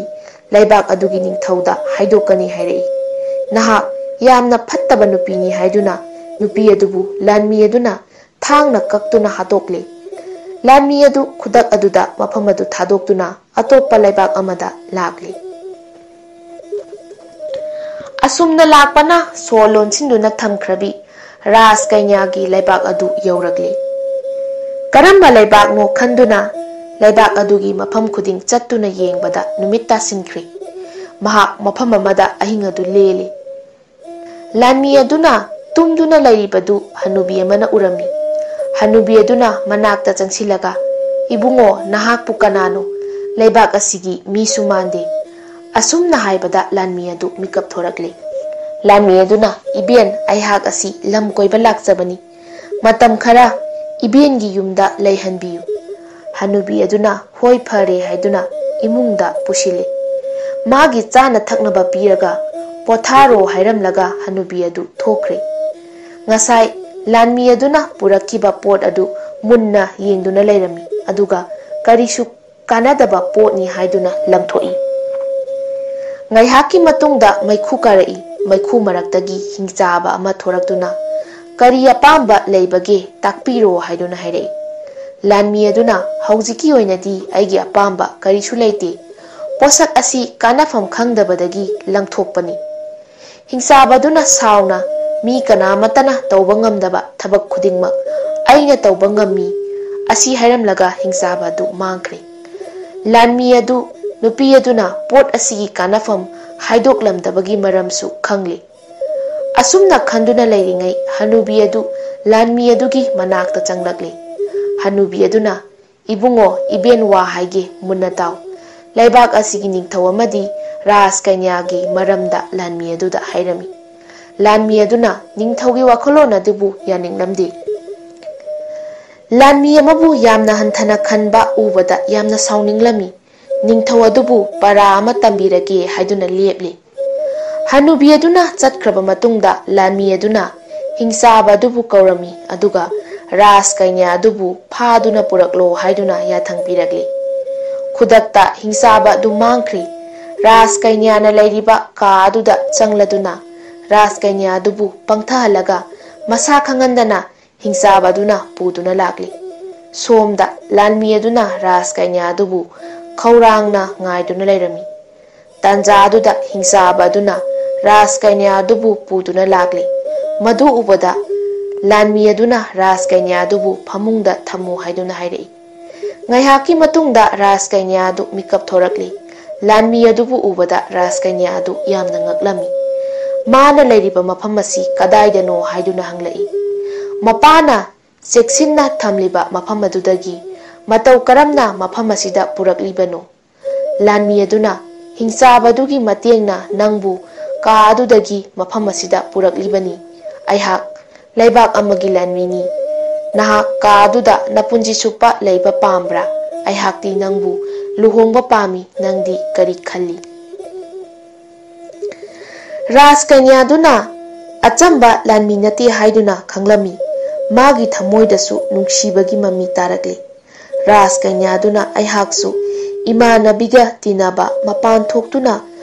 ꯂꯩꯕꯥꯛ ꯑꯗꯨꯒꯤ ꯅꯤꯡꯊꯧꯗ ꯍꯥꯏꯗꯣꯛꯀꯅꯤ" ꯍꯥꯏꯔꯛꯏ꯫ ꯅꯍꯥꯛ ꯌꯥꯝꯅ ꯐꯠꯇꯕ ꯅꯨꯄꯤꯅꯤ ꯍꯥꯏꯗꯨꯅ ꯅꯨꯄꯤ ꯑꯗꯨꯕꯨ ꯂꯥꯟꯃꯤ ꯑꯗꯨꯅ ꯊꯥꯡꯅ ꯀꯛꯇꯨꯅ ꯍꯥꯠꯇꯣꯛꯂꯦ꯫ ꯂꯥꯟꯃꯤ ꯑꯗꯨ ꯈꯨꯗꯛ ꯑꯗꯨꯗ ꯃꯐꯝ ꯑꯗꯨ ꯊꯥꯗꯣꯛꯇꯨꯅ ꯑꯇꯣꯞꯄ ꯂꯩꯕꯥꯛ ꯑꯃꯗ ꯂꯥꯛꯂꯦ꯫ ꯑꯁꯨꯝꯅ ꯂꯥꯛꯄꯅ ꯁꯣ ꯂꯣꯟꯁꯤꯟꯗꯨꯅ ꯊꯝꯈ꯭ꯔꯕꯤ ꯔꯥꯖ ꯀꯩꯅ꯭ꯌꯥꯒꯤ ꯂꯩꯕꯥꯛ ꯑꯗꯨ ꯌꯧꯔꯛꯂꯦ꯫ ꯀꯔꯝꯕ ꯂꯩꯕꯥꯛꯅꯣ ꯈꯟꯗꯨꯅ ꯂꯩꯕꯥꯛ ꯑꯗꯨꯒꯤ ꯃꯐꯝ ꯈꯨꯗꯤꯡ ꯆꯠꯇꯨꯅ ꯌꯦꯡꯕꯗ ꯅꯨꯃꯤꯠ ꯇꯥꯁꯤꯟꯈ꯭ꯔꯦ꯫ ꯃꯍꯥꯛ ꯃꯐꯝ ꯑꯃꯗ ꯑꯍꯤꯡ ꯑꯗꯨ ꯂꯦꯜꯂꯤ꯫ ꯂꯥꯟꯃꯤ ꯑꯗꯨꯅ ꯇꯨꯝꯗꯨꯅ ꯂꯩꯔꯤꯕꯗꯨ ꯍꯅꯨꯕꯤ ꯑꯃꯅ ꯎꯔꯝꯃꯤ꯫ ꯍꯅꯨꯕꯤ ꯑꯗꯨꯅ ꯃꯅꯥꯛꯇ ꯆꯪꯁꯤꯜꯂꯒ, "ꯏꯕꯨꯡꯉꯣ, ꯅꯍꯥꯛꯄꯨ ꯀꯅꯥꯅꯣ? ꯂꯩꯕꯥꯛ ꯑꯁꯤꯒꯤ ꯃꯤꯁꯨ ꯃꯥꯟꯗꯦ"꯫ ꯑꯁꯨꯝꯅ ꯍꯥꯏꯕꯗ ꯂꯥꯟꯃꯤ ꯑꯗꯨ ꯃꯤꯀꯞ ꯊꯣꯔꯛꯂꯦ꯫ ꯂꯥꯟꯃꯤ ꯑꯗꯨꯅ, "ꯏꯕꯦꯟ, ꯑꯩꯍꯥꯛ ꯑꯁꯤ ꯂꯝ ꯀꯣꯏꯕ ꯂꯥꯛꯆꯕꯅꯤ꯫ ꯃꯇꯝ ꯈꯔ ꯏꯕꯦꯟꯒꯤ ꯌꯨꯝꯗ ꯂꯩꯍꯟꯕꯤꯌꯨ"꯫ ꯍꯅꯨꯕꯤ ꯑꯗꯨꯅ "ꯍꯣꯏ, ꯐꯔꯦ" ꯍꯥꯏꯗꯨꯅ ꯏꯃꯨꯡꯗ ꯄꯨꯁꯤꯜꯂꯤ꯫ ꯃꯥꯒꯤ ꯆꯥꯅ ꯊꯛꯅꯕ ꯄꯤꯔꯒ "ꯄꯣꯊꯥꯔꯣ" ꯍꯥꯏꯔꯝꯂꯒ ꯍꯅꯨꯕꯤ ꯑꯗꯨ ꯊꯣꯛꯈ꯭ꯔꯦ꯫ ꯉꯁꯥꯏ ꯂꯥꯟꯃꯤ ꯑꯗꯨꯅ ꯄꯨꯔꯛꯈꯤꯕ ꯄꯣꯠ ꯑꯗꯨ ꯃꯨꯟꯅ ꯌꯦꯡꯗꯨꯅ ꯂꯩꯔꯝꯃꯤ, ꯑꯗꯨꯒ ꯀꯔꯤꯁꯨ ꯀꯥꯟꯅꯗꯕ ꯄꯣꯠꯅꯤ ꯍꯥꯏꯗꯨꯅ ꯂꯪꯊꯣꯛꯏ꯫ ꯉꯥꯏꯍꯥꯛꯀꯤ ꯃꯇꯨꯡꯗ ꯃꯩꯈꯨ ꯀꯥꯔꯛꯏ꯫ ꯃꯩꯈꯨ ꯃꯔꯛꯇꯒꯤ ꯍꯤꯡꯆꯥꯕ ꯑꯃ ꯊꯣꯔꯛꯇꯨꯅ, "ꯀꯔꯤ ꯑꯄꯥꯝꯕ ꯂꯩꯕꯒꯦ, ꯇꯥꯛꯄꯤꯔꯣ" ꯍꯥꯏꯗꯨꯅ ꯍꯥꯏꯔꯛꯏ꯫ ꯂꯥꯟꯃꯤ ꯑꯗꯨꯅ, "ꯍꯧꯖꯤꯛꯀꯤ ꯑꯣꯏꯅꯗꯤ ꯑꯩꯒꯤ ꯑꯄꯥꯝꯕ ꯀꯔꯤꯁꯨ ꯂꯩꯇꯦ꯫ ꯄꯣꯠꯁꯛ ꯑꯁꯤ ꯀꯥꯟꯅꯐꯝ ꯈꯪꯗꯕꯗꯒꯤ ꯂꯪꯊꯣꯛꯄꯅꯤ"꯫ ꯍꯤꯡꯆꯥꯕꯗꯨꯅ ꯁꯥꯎꯅ, "ꯃꯤ ꯀꯅꯥꯃꯠꯇꯅ ꯇꯧꯕ ꯉꯝꯗꯕ ꯊꯕꯛ ꯈꯨꯗꯤꯡꯃꯛ ꯑꯩꯅ ꯇꯧꯕ ꯉꯝꯃꯤ" ꯑꯁꯤ ꯍꯥꯏꯔꯝꯂꯒ ꯍꯤꯡꯆꯥꯕ ꯑꯗꯨ ꯃꯥꯡꯈ꯭ꯔꯦ꯫ ꯂꯥꯟꯃꯤ ꯑꯗꯨ, ꯅꯨꯄꯤ ꯑꯗꯨꯅ ꯄꯣꯠ ꯑꯁꯤꯒꯤ ꯀꯥꯟꯅꯐꯝ ꯍꯥꯏꯗꯣꯛꯂꯝꯗꯕꯒꯤ ꯃꯔꯝꯁꯨ ꯈꯪꯂꯤ꯫ ꯑꯁꯨꯝꯅ ꯈꯟꯗꯨꯅ ꯂꯩꯔꯤꯉꯩ ꯍꯅꯨꯕꯤ ꯑꯗꯨ ꯂꯥꯟꯃꯤ ꯑꯗꯨꯒꯤ ꯃꯅꯥꯛꯇ ꯆꯪꯂꯛꯂꯤ꯫ ꯍꯅꯨꯕꯤ ꯑꯗꯨꯅ, "ꯏꯕꯨꯡꯉꯣ, ꯏꯕꯦꯟ, ꯋꯥ ꯍꯥꯏꯒꯦ, ꯃꯨꯟꯅ ꯇꯥꯎ"꯫ ꯂꯩꯕꯥꯛ ꯑꯁꯤꯒꯤ ꯅꯤꯡꯊꯧ ꯑꯃꯗꯤ ꯔꯥꯖ ꯀꯩꯅ꯭ꯌꯥꯒꯤ ꯃꯔꯝꯗ ꯂꯥꯟꯃꯤ ꯑꯗꯨꯗ ꯍꯥꯏꯔꯝꯃꯤ꯫ ꯂꯥꯟꯃꯤ ꯑꯗꯨꯅ ꯅꯤꯡꯊꯧꯒꯤ ꯋꯥꯈꯜꯂꯣꯟ ꯑꯗꯨꯕꯨ ꯌꯥꯅꯤꯡꯂꯝꯗꯦ꯫ ꯂꯥꯟꯃꯤ ꯑꯃꯕꯨ ꯌꯥꯝꯅ ꯍꯟꯊꯅ ꯈꯟꯕ ꯎꯕꯗ ꯌꯥꯝꯅ ꯁꯥꯎꯅꯤꯡꯂꯝꯃꯤ꯫ ꯅꯤꯡꯊꯧ ꯑꯗꯨꯕꯨ ꯄꯔꯥ ꯑꯃ ꯇꯝꯕꯤꯔꯒꯦ ꯍꯥꯏꯗꯨꯅ ꯂꯦꯞꯂꯤ꯫ ꯍꯅꯨꯕꯤ ꯑꯗꯨꯅ ꯆꯠꯈ꯭ꯔꯕ ꯃꯇꯨꯡꯗ ꯂꯥꯟꯃꯤ ꯑꯗꯨꯅ ꯍꯤꯡꯆꯥꯕ ꯑꯗꯨꯕꯨ ꯀꯧꯔꯝꯃꯤ, ꯑꯗꯨꯒ ꯔꯥꯖ ꯀꯩꯅ꯭ꯌꯥ ꯑꯗꯨꯕꯨ ꯐꯥꯗꯨꯅ ꯄꯨꯔꯛꯂꯣ ꯍꯥꯏꯗꯨꯅ ꯌꯥꯊꯪ ꯄꯤꯔꯛꯂꯤ꯫ ꯈꯨꯗꯛꯇ ꯍꯤꯡꯆꯥꯕ ꯑꯗꯨ ꯃꯥꯡꯈ꯭ꯔꯤ꯫ ꯔꯥꯖ ꯀꯩꯅ꯭ꯌꯥꯅ ꯂꯩꯔꯤꯕ ꯀꯥ ꯑꯗꯨꯗ ꯆꯪꯂꯗꯨꯅ ꯔꯥꯖ ꯀꯩꯅ꯭ꯌꯥ ꯑꯗꯨꯕꯨ ꯄꯪꯊꯍꯜꯂꯒ ꯃꯁꯥ ꯈꯪꯍꯟꯗꯅ ꯍꯤꯡꯆꯥꯕ ꯑꯗꯨꯅ ꯄꯨꯗꯨꯅ ꯂꯥꯛꯂꯤ꯫ ꯁꯣꯝꯗ ꯂꯥꯟꯃꯤ ꯑꯗꯨꯅ ꯔꯥꯖ ꯀꯩꯅ꯭ꯌꯥ ꯑꯗꯨꯕꯨ ꯈꯧꯔꯥꯡꯅ ꯉꯥꯏꯗꯨꯅ ꯂꯩꯔꯝꯃꯤ꯫ ꯇꯥꯟꯖꯥ ꯑꯗꯨꯗ ꯍꯤꯡꯆꯥꯕ ꯑꯗꯨꯅ ꯔꯥꯖ ꯀꯩꯅ꯭ꯌꯥ ꯑꯗꯨꯕꯨ ꯄꯨꯗꯨꯅ ꯂꯥꯛꯂꯤ꯫ ꯃꯗꯨ ꯎꯕꯗ ꯂꯥꯟꯃꯤ ꯑꯗꯨꯅ ꯔꯥꯖ ꯀꯩꯅ꯭ꯌꯥ ꯑꯗꯨꯕꯨ ꯐꯃꯨꯡꯗ ꯊꯝꯃꯨ ꯍꯥꯏꯗꯨꯅ ꯍꯥꯏꯔꯛꯏ꯫ ꯉꯥꯏꯍꯥꯛꯀꯤ ꯃꯇꯨꯡꯗ ꯔꯥꯖ ꯀꯩꯅ꯭ꯌꯥ ꯑꯗꯨ ꯃꯤꯀꯞ ꯊꯣꯔꯛꯂꯤ꯫ ꯂꯥꯟꯃꯤ ꯑꯗꯨꯕꯨ ꯎꯕꯗ ꯔꯥꯖ ꯀꯩꯅ꯭ꯌꯥ ꯑꯗꯨ ꯌꯥꯝꯅ ꯉꯛꯂꯝꯃꯤ꯫ ꯃꯥꯅ ꯂꯩꯔꯤꯕ ꯃꯐꯝ ꯑꯁꯤ ꯀꯗꯥꯏꯗꯅꯣ ꯍꯥꯏꯗꯨꯅ ꯍꯪꯂꯛꯏ꯫ ꯃꯄꯥꯅ ꯆꯦꯛꯁꯤꯟꯅ ꯊꯝꯂꯤꯕ ꯃꯐꯝ ꯑꯗꯨꯗꯒꯤ ꯃꯇꯧ ꯀꯔꯝꯅ ꯃꯐꯝ ꯑꯁꯤꯗ ꯄꯨꯔꯛꯂꯤꯕꯅꯣ? ꯂꯥꯟꯃꯤ ꯑꯗꯨꯅ ꯍꯤꯡꯆꯥꯕꯗꯨꯒꯤ ꯃꯇꯦꯡꯅ ꯅꯪꯕꯨ ꯀꯥ ꯑꯗꯨꯗꯒꯤ ꯃꯐꯝ ꯑꯁꯤꯗ ꯄꯨꯔꯛꯂꯤꯕꯅꯤ꯫ ꯑꯩꯍꯥꯛ ꯂꯩꯕꯥꯛ ꯑꯃꯒꯤ ꯂꯥꯟꯃꯤꯅꯤ꯫ ꯅꯍꯥꯛ ꯀꯥ ꯑꯗꯨꯗ ꯅꯄꯨꯟꯁꯤ ꯆꯨꯞꯄ ꯂꯩꯕ ꯄꯥꯝꯕ꯭ꯔꯥ? ꯑꯩꯍꯥꯛꯇꯤ ꯅꯪꯕꯨ ꯂꯨꯍꯣꯡꯕ ꯄꯥꯝꯃꯤ꯫ ꯅꯪꯗꯤ ꯀꯔꯤ ꯈꯜꯂꯤ? ꯔꯥꯖ ꯀꯩꯅ꯭ꯌꯥꯗꯨꯅ ꯑꯆꯝꯕ ꯂꯥꯟꯃꯤ ꯅꯠꯇꯦ ꯍꯥꯏꯗꯨꯅ ꯈꯪꯂꯝꯃꯤ꯫ ꯃꯥꯒꯤ ꯊꯃꯣꯏꯗꯁꯨ ꯅꯨꯡꯁꯤꯕꯒꯤ ꯃꯃꯤ ꯇꯥꯔꯛꯂꯤ꯫ ꯔꯥꯖ ꯀꯩꯅ꯭ꯌꯥꯗꯨꯅ ꯑꯩꯍꯥꯛꯁꯨ ꯏꯃꯥꯟꯅꯕꯤꯒ ꯇꯤꯟꯅꯕ, ꯃꯄꯥꯟ ꯊꯣꯛꯇꯨꯅ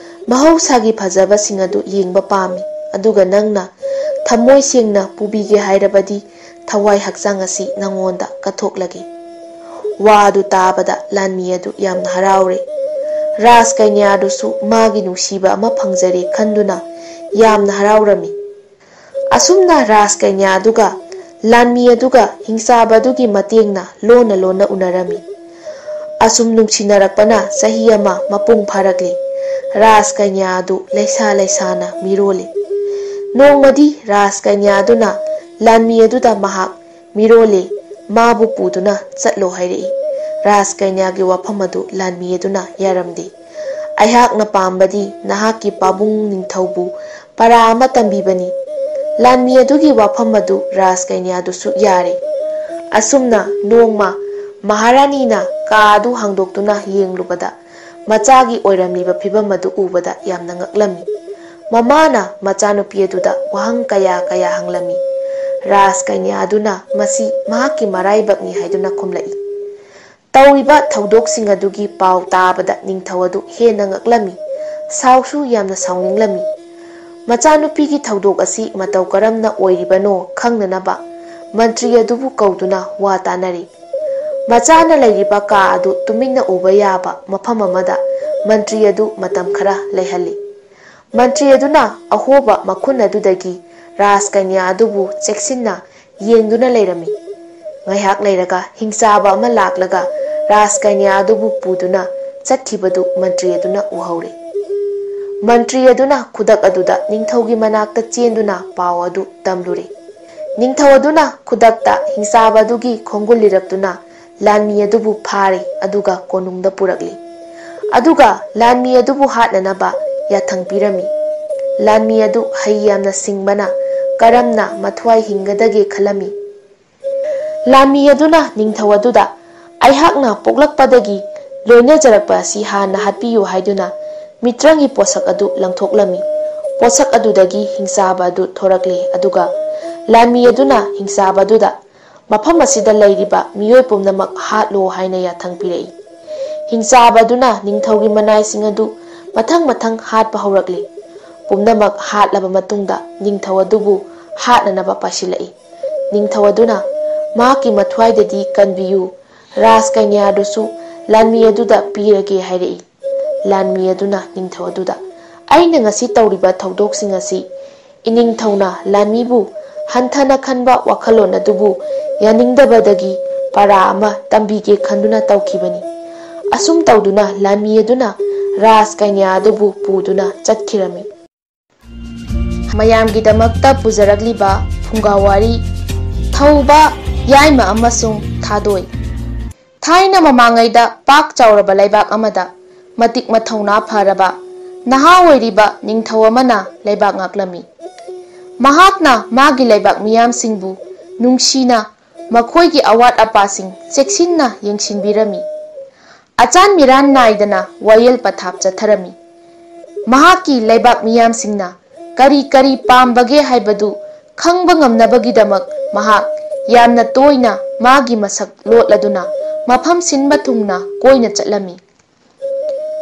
ꯃꯍꯧꯁꯥꯒꯤ ꯐꯖꯕꯁꯤꯡ ꯑꯗꯨ ꯌꯦꯡꯕ ꯄꯥꯝꯃꯤ, ꯑꯗꯨꯒ ꯅꯪꯅ ꯊꯃꯣꯏ ꯁꯦꯡꯅ ꯄꯨꯕꯤꯒꯦ ꯍꯥꯏꯔꯕꯗꯤ ꯊꯋꯥꯏ ꯍꯛꯆꯥꯡ ꯑꯁꯤ ꯅꯪꯉꯣꯟꯗ ꯀꯠꯊꯣꯛꯂꯒꯦ꯫ ꯋꯥ ꯑꯗꯨ ꯇꯥꯕꯗ ꯂꯥꯟꯃꯤ ꯑꯗꯨ ꯌꯥꯝꯅ ꯍꯔꯥꯎꯔꯦ꯫ ꯔꯥꯖ ꯀꯩꯅ꯭ꯌꯥꯗꯨꯁꯨ ꯃꯥꯒꯤ ꯅꯨꯡꯁꯤꯕ ꯑꯃ ꯐꯪꯖꯔꯦ ꯈꯟꯗꯨꯅ ꯌꯥꯝꯅ ꯍꯔꯥꯎꯔꯝꯃꯤ꯫ ꯑꯁꯨꯝꯅ ꯔꯥꯖ ꯀꯩꯅ꯭ꯌꯥꯗꯨꯒ ꯂꯥꯟꯃꯤ ꯑꯗꯨꯒ ꯍꯤꯡꯆꯥꯕ ꯑꯗꯨꯒꯤ ꯃꯇꯦꯡꯅ ꯂꯣꯟꯅ ꯂꯣꯟꯅ ꯎꯅꯔꯝꯃꯤ꯫ ꯑꯁꯨꯝ ꯅꯨꯡꯁꯤꯅꯔꯛꯄꯅ ꯆꯍꯤ ꯑꯃ ꯃꯄꯨꯡ ꯐꯥꯔꯛꯂꯤ꯫ ꯔꯥꯖ ꯀꯩꯅ꯭ꯌꯥ ꯑꯗꯨ ꯂꯩꯁꯥ ꯂꯩꯁꯥꯅ ꯃꯤꯔꯣꯜꯂꯤ꯫ ꯅꯣꯡꯃꯗꯤ ꯔꯥꯖ ꯀꯩꯅ꯭ꯌꯥ ꯑꯗꯨꯅ ꯂꯥꯟꯃꯤ ꯑꯗꯨꯗ ꯃꯍꯥꯛ ꯃꯤꯔꯣꯜꯂꯤ, ꯃꯥꯕꯨ ꯄꯨꯗꯨꯅ ꯆꯠꯂꯣ ꯍꯥꯏꯔꯛꯏ꯫ ꯔꯥꯖ ꯀꯩꯅ꯭ꯌꯥꯒꯤ ꯋꯥꯐꯝ ꯑꯗꯨ ꯂꯥꯟꯃꯤ ꯑꯗꯨꯅ ꯌꯥꯔꯝꯗꯦ꯫ ꯑꯩꯍꯥꯛꯅ ꯄꯥꯝꯕꯗꯤ ꯅꯍꯥꯛꯀꯤ ꯄꯥꯕꯨꯡ ꯅꯤꯡꯊꯧꯕꯨ ꯄꯔꯥ ꯑꯃ ꯇꯝꯕꯤꯕꯅꯤ꯫ ꯂꯥꯟꯃꯤ ꯑꯗꯨꯒꯤ ꯋꯥꯐꯝ ꯑꯗꯨ ꯔꯥꯖ ꯀꯩꯅ꯭ꯌꯥꯗꯨꯁꯨ ꯌꯥꯔꯦ꯫ ꯑꯁꯨꯝꯅ ꯅꯣꯡꯃ ꯃꯍꯥꯔꯥꯅꯤꯅ ꯀꯥ ꯑꯗꯨ ꯍꯥꯡꯗꯣꯛꯇꯨꯅ ꯌꯦꯡꯂꯨꯕꯗ, ꯃꯆꯥꯒꯤ ꯑꯣꯏꯔꯝꯂꯤꯕ ꯐꯤꯚꯝ ꯑꯗꯨ ꯎꯕꯗ ꯌꯥꯝꯅ ꯉꯛꯂꯝꯃꯤ꯫ ꯃꯃꯥꯅ ꯃꯆꯥꯅꯨꯄꯤ ꯑꯗꯨꯗ ꯋꯥꯍꯪ ꯀꯌꯥ ꯀꯌꯥ ꯍꯪꯂꯝꯃꯤ꯫ ꯔꯥꯖ ꯀꯩꯅ꯭ꯌꯥ ꯑꯗꯨꯅ ꯃꯁꯤ ꯃꯍꯥꯛꯀꯤ ꯃꯔꯥꯏꯕꯛꯅꯤ ꯍꯥꯏꯗꯨꯅ ꯈꯨꯝꯂꯛꯏ꯫ ꯇꯧꯔꯤꯕ ꯊꯧꯗꯣꯛꯁꯤꯡ ꯑꯗꯨꯒꯤ ꯄꯥꯎ ꯇꯥꯕꯗ ꯅꯤꯡꯊꯧ ꯑꯗꯨ ꯍꯦꯟꯅ ꯉꯛꯂꯝꯃꯤ꯫ ꯁꯥꯎꯁꯨ ꯌꯥꯝꯅ ꯁꯥꯎꯅꯤꯡꯂꯝꯃꯤ꯫ ꯃꯆꯥꯅꯨꯄꯤꯒꯤ ꯊꯧꯗꯣꯛ ꯑꯁꯤ ꯃꯇꯧ ꯀꯔꯝꯅ ꯑꯣꯏꯔꯤꯕꯅꯣ ꯈꯪꯅꯅꯕ ꯃꯟꯇ꯭ꯔꯤ ꯑꯗꯨꯕꯨ ꯀꯧꯗꯨꯅ ꯋꯥ ꯇꯥꯅꯔꯤ꯫ ꯃꯆꯥꯅ ꯂꯩꯔꯤꯕ ꯀꯥ ꯑꯗꯨ ꯇꯨꯃꯤꯟꯅ ꯎꯕ ꯌꯥꯕ ꯃꯐꯝ ꯑꯃꯗ ꯃꯟꯇ꯭ꯔꯤ ꯑꯗꯨ ꯃꯇꯝ ꯈꯔ ꯂꯩꯍꯜꯂꯤ꯫ ꯃꯟꯇ꯭ꯔꯤ ꯑꯗꯨꯅ ꯑꯍꯣꯕ ꯃꯈꯨꯟ ꯑꯗꯨꯗꯒꯤ ꯔꯥꯖ ꯀꯩꯅ꯭ꯌꯥ ꯑꯗꯨꯕꯨ ꯆꯦꯛꯁꯤꯟꯅ ꯌꯦꯡꯗꯨꯅ ꯂꯩꯔꯝꯃꯤ꯫ ꯉꯥꯏꯍꯥꯛ ꯂꯩꯔꯒ ꯍꯤꯡꯆꯥꯕ ꯑꯃ ꯂꯥꯛꯂꯒ ꯔꯥꯖ ꯀꯩꯅ꯭ꯌꯥ ꯑꯗꯨꯕꯨ ꯄꯨꯗꯨꯅ ꯆꯠꯈꯤꯕꯗꯨ ꯃꯟꯇ꯭ꯔꯤ ꯑꯗꯨꯅ ꯎꯍꯧꯔꯦ꯫ ꯃꯟꯇ꯭ꯔꯤ ꯑꯗꯨꯅ ꯈꯨꯗꯛ ꯑꯗꯨꯗ ꯅꯤꯡꯊꯧꯒꯤ ꯃꯅꯥꯛꯇ ꯆꯦꯟꯗꯨꯅ ꯄꯥꯎ ꯑꯗꯨ ꯇꯝꯂꯨꯔꯦ꯫ ꯅꯤꯡꯊꯧ ꯑꯗꯨꯅ ꯈꯨꯗꯛꯇ ꯍꯤꯡꯆꯥꯕ ꯑꯗꯨꯒꯤ ꯈꯣꯡꯒꯨꯜ ꯂꯤꯔꯛꯇꯨꯅ ꯂꯥꯟꯃꯤ ꯑꯗꯨꯕꯨ ꯐꯥꯔꯦ, ꯑꯗꯨꯒ ꯀꯣꯅꯨꯡꯗ ꯄꯨꯔꯛꯂꯤ꯫ ꯑꯗꯨꯒ ꯂꯥꯟꯃꯤ ꯑꯗꯨꯕꯨ ꯍꯥꯠꯅꯅꯕ ꯌꯥꯊꯪ ꯄꯤꯔꯝꯃꯤ꯫ ꯂꯥꯟꯃꯤ ꯑꯗꯨ ꯍꯩ ꯌꯥꯝꯅ ꯁꯤꯡꯕꯅ ꯀꯔꯝꯅ ꯃꯊ꯭ꯋꯥꯏ ꯍꯤꯡꯒꯗꯒꯦ ꯈꯜꯂꯝꯃꯤ꯫ ꯂꯥꯟꯃꯤ ꯑꯗꯨꯅ ꯅꯤꯡꯊꯧ ꯑꯗꯨꯗ, "ꯑꯩꯍꯥꯛꯅ ꯄꯣꯛꯂꯛꯄꯗꯒꯤ ꯂꯣꯏꯅꯖꯔꯛꯄ ꯑꯁꯤ ꯍꯥꯟꯅ ꯍꯥꯠꯄꯤꯌꯨ" ꯍꯥꯏꯗꯨꯅ ꯃꯤꯇ꯭ꯔꯪꯒꯤ ꯄꯣꯠꯁꯛ ꯑꯗꯨ ꯂꯪꯊꯣꯛꯂꯝꯃꯤ꯫ ꯄꯣꯠꯁꯛ ꯑꯗꯨꯗꯒꯤ ꯍꯤꯡꯆꯥꯕ ꯑꯗꯨ ꯊꯣꯔꯛꯂꯦ, ꯑꯗꯨꯒ ꯂꯥꯟꯃꯤ ꯑꯗꯨꯅ ꯍꯤꯡꯆꯥꯕ ꯑꯗꯨꯗ, "ꯃꯐꯝ ꯑꯁꯤꯗ ꯂꯩꯔꯤꯕ ꯃꯤꯑꯣꯏ ꯄꯨꯝꯅꯃꯛ ꯍꯥꯠꯂꯣ" ꯍꯥꯏꯅ ꯌꯥꯊꯪ ꯄꯤꯔꯛꯏ꯫ ꯍꯤꯡꯆꯥꯕ ꯑꯗꯨꯅ ꯅꯤꯡꯊꯧꯒꯤ ꯃꯅꯥꯏꯁꯤꯡ ꯑꯗꯨ ꯃꯊꯪ ꯃꯊꯪ ꯍꯥꯠꯄ ꯍꯧꯔꯛꯂꯤ꯫ ꯄꯨꯝꯅꯃꯛ ꯍꯥꯠꯂꯕ ꯃꯇꯨꯡꯗ ꯅꯤꯡꯊꯧ ꯑꯗꯨꯕꯨ ꯍꯥꯠꯅꯅꯕ ꯄꯥꯏꯁꯤꯜꯂꯛꯏ꯫ ꯅꯤꯡꯊꯧ ꯑꯗꯨꯅ, "ꯃꯍꯥꯛꯀꯤ ꯃꯊ꯭ꯋꯥꯏꯗꯗꯤ ꯀꯟꯕꯤꯌꯨ, ꯔꯥꯖ ꯀꯩꯅ꯭ꯌꯥꯗꯨꯁꯨ ꯂꯥꯟꯃꯤ ꯑꯗꯨꯗ ꯄꯤꯔꯒꯦ" ꯍꯥꯏꯔꯛꯏ꯫ ꯂꯥꯟꯃꯤ ꯑꯗꯨꯅ ꯅꯤꯡꯊꯧ ꯑꯗꯨꯗ, "ꯑꯩꯅ ꯉꯁꯤ ꯇꯧꯔꯤꯕ ꯊꯧꯗꯣꯛꯁꯤꯡ ꯑꯁꯤ ꯏꯅꯤꯡꯊꯧꯅ ꯂꯥꯟꯃꯤꯕꯨ ꯍꯟꯊꯅ ꯈꯟꯕ ꯋꯥꯈꯜꯂꯣꯟ ꯑꯗꯨꯕꯨ ꯌꯥꯅꯤꯡꯗꯕꯗꯒꯤ ꯄꯔꯥ ꯑꯃ ꯇꯝꯕꯤꯒꯦ ꯈꯟꯗꯨꯅ ꯇꯧꯈꯤꯕꯅꯤ"꯫ ꯑꯁꯨꯝ ꯇꯧꯗꯨꯅ ꯂꯥꯟꯃꯤ ꯑꯗꯨꯅ ꯔꯥꯖ ꯀꯩꯅ꯭ꯌꯥ ꯑꯗꯨꯕꯨ ꯄꯨꯗꯨꯅ ꯆꯠꯈꯤꯔꯝꯃꯤ꯫ ꯃꯌꯥꯝꯒꯤꯗꯃꯛꯇ ꯄꯨꯖꯔꯛꯂꯤꯕ ꯐꯨꯡꯒꯥ ꯋꯥꯔꯤ, ꯊꯧꯕ, ꯌꯥꯏꯃ ꯑꯃꯁꯨꯡ ꯊꯥꯗꯣꯏ꯫ ꯊꯥꯏꯅ ꯃꯃꯥꯡꯉꯩꯗ ꯄꯥꯛ ꯆꯥꯎꯔꯕ ꯂꯩꯕꯥꯛ ꯑꯃꯗ ꯃꯇꯤꯛ ꯃꯊꯧꯅꯥ ꯐꯔꯕ ꯅꯍꯥ ꯑꯣꯏꯔꯤꯕ ꯅꯤꯡꯊꯧ ꯑꯃꯅ ꯂꯩꯕꯥꯛ ꯉꯥꯛꯂꯝꯃꯤ꯫ ꯃꯍꯥꯛꯅ ꯃꯥꯒꯤ ꯂꯩꯕꯥꯛ ꯃꯤꯌꯥꯝꯁꯤꯡꯕꯨ ꯅꯨꯡꯁꯤꯅ ꯃꯈꯣꯏꯒꯤ ꯑꯋꯥꯠ ꯑꯄꯥꯁꯤꯡ ꯆꯦꯛꯁꯤꯟꯅ ꯌꯦꯡꯁꯤꯟꯕꯤꯔꯝꯃꯤ꯫ ꯑꯆꯥꯟ ꯃꯤꯔꯥꯟ ꯅꯥꯏꯗꯅ ꯋꯥꯌꯦꯜ ꯄꯊꯥꯞ ꯆꯠꯊꯔꯝꯃꯤ꯫ ꯃꯍꯥꯛꯀꯤ ꯂꯩꯕꯥꯛ ꯃꯤꯌꯥꯝꯁꯤꯡꯅ ꯀꯔꯤ ꯀꯔꯤ ꯄꯥꯝꯕꯒꯦ ꯍꯥꯏꯕꯗꯨ ꯈꯪꯕ ꯉꯝꯅꯕꯒꯤꯗꯃꯛ ꯃꯍꯥꯛ ꯌꯥꯝꯅ ꯇꯣꯏꯅ ꯃꯥꯒꯤ ꯃꯁꯛ ꯂꯣꯠꯂꯗꯨꯅ ꯃꯐꯝ ꯁꯤꯟꯕ ꯊꯨꯡꯅ ꯀꯣꯏꯅ ꯆꯠꯂꯝꯃꯤ꯫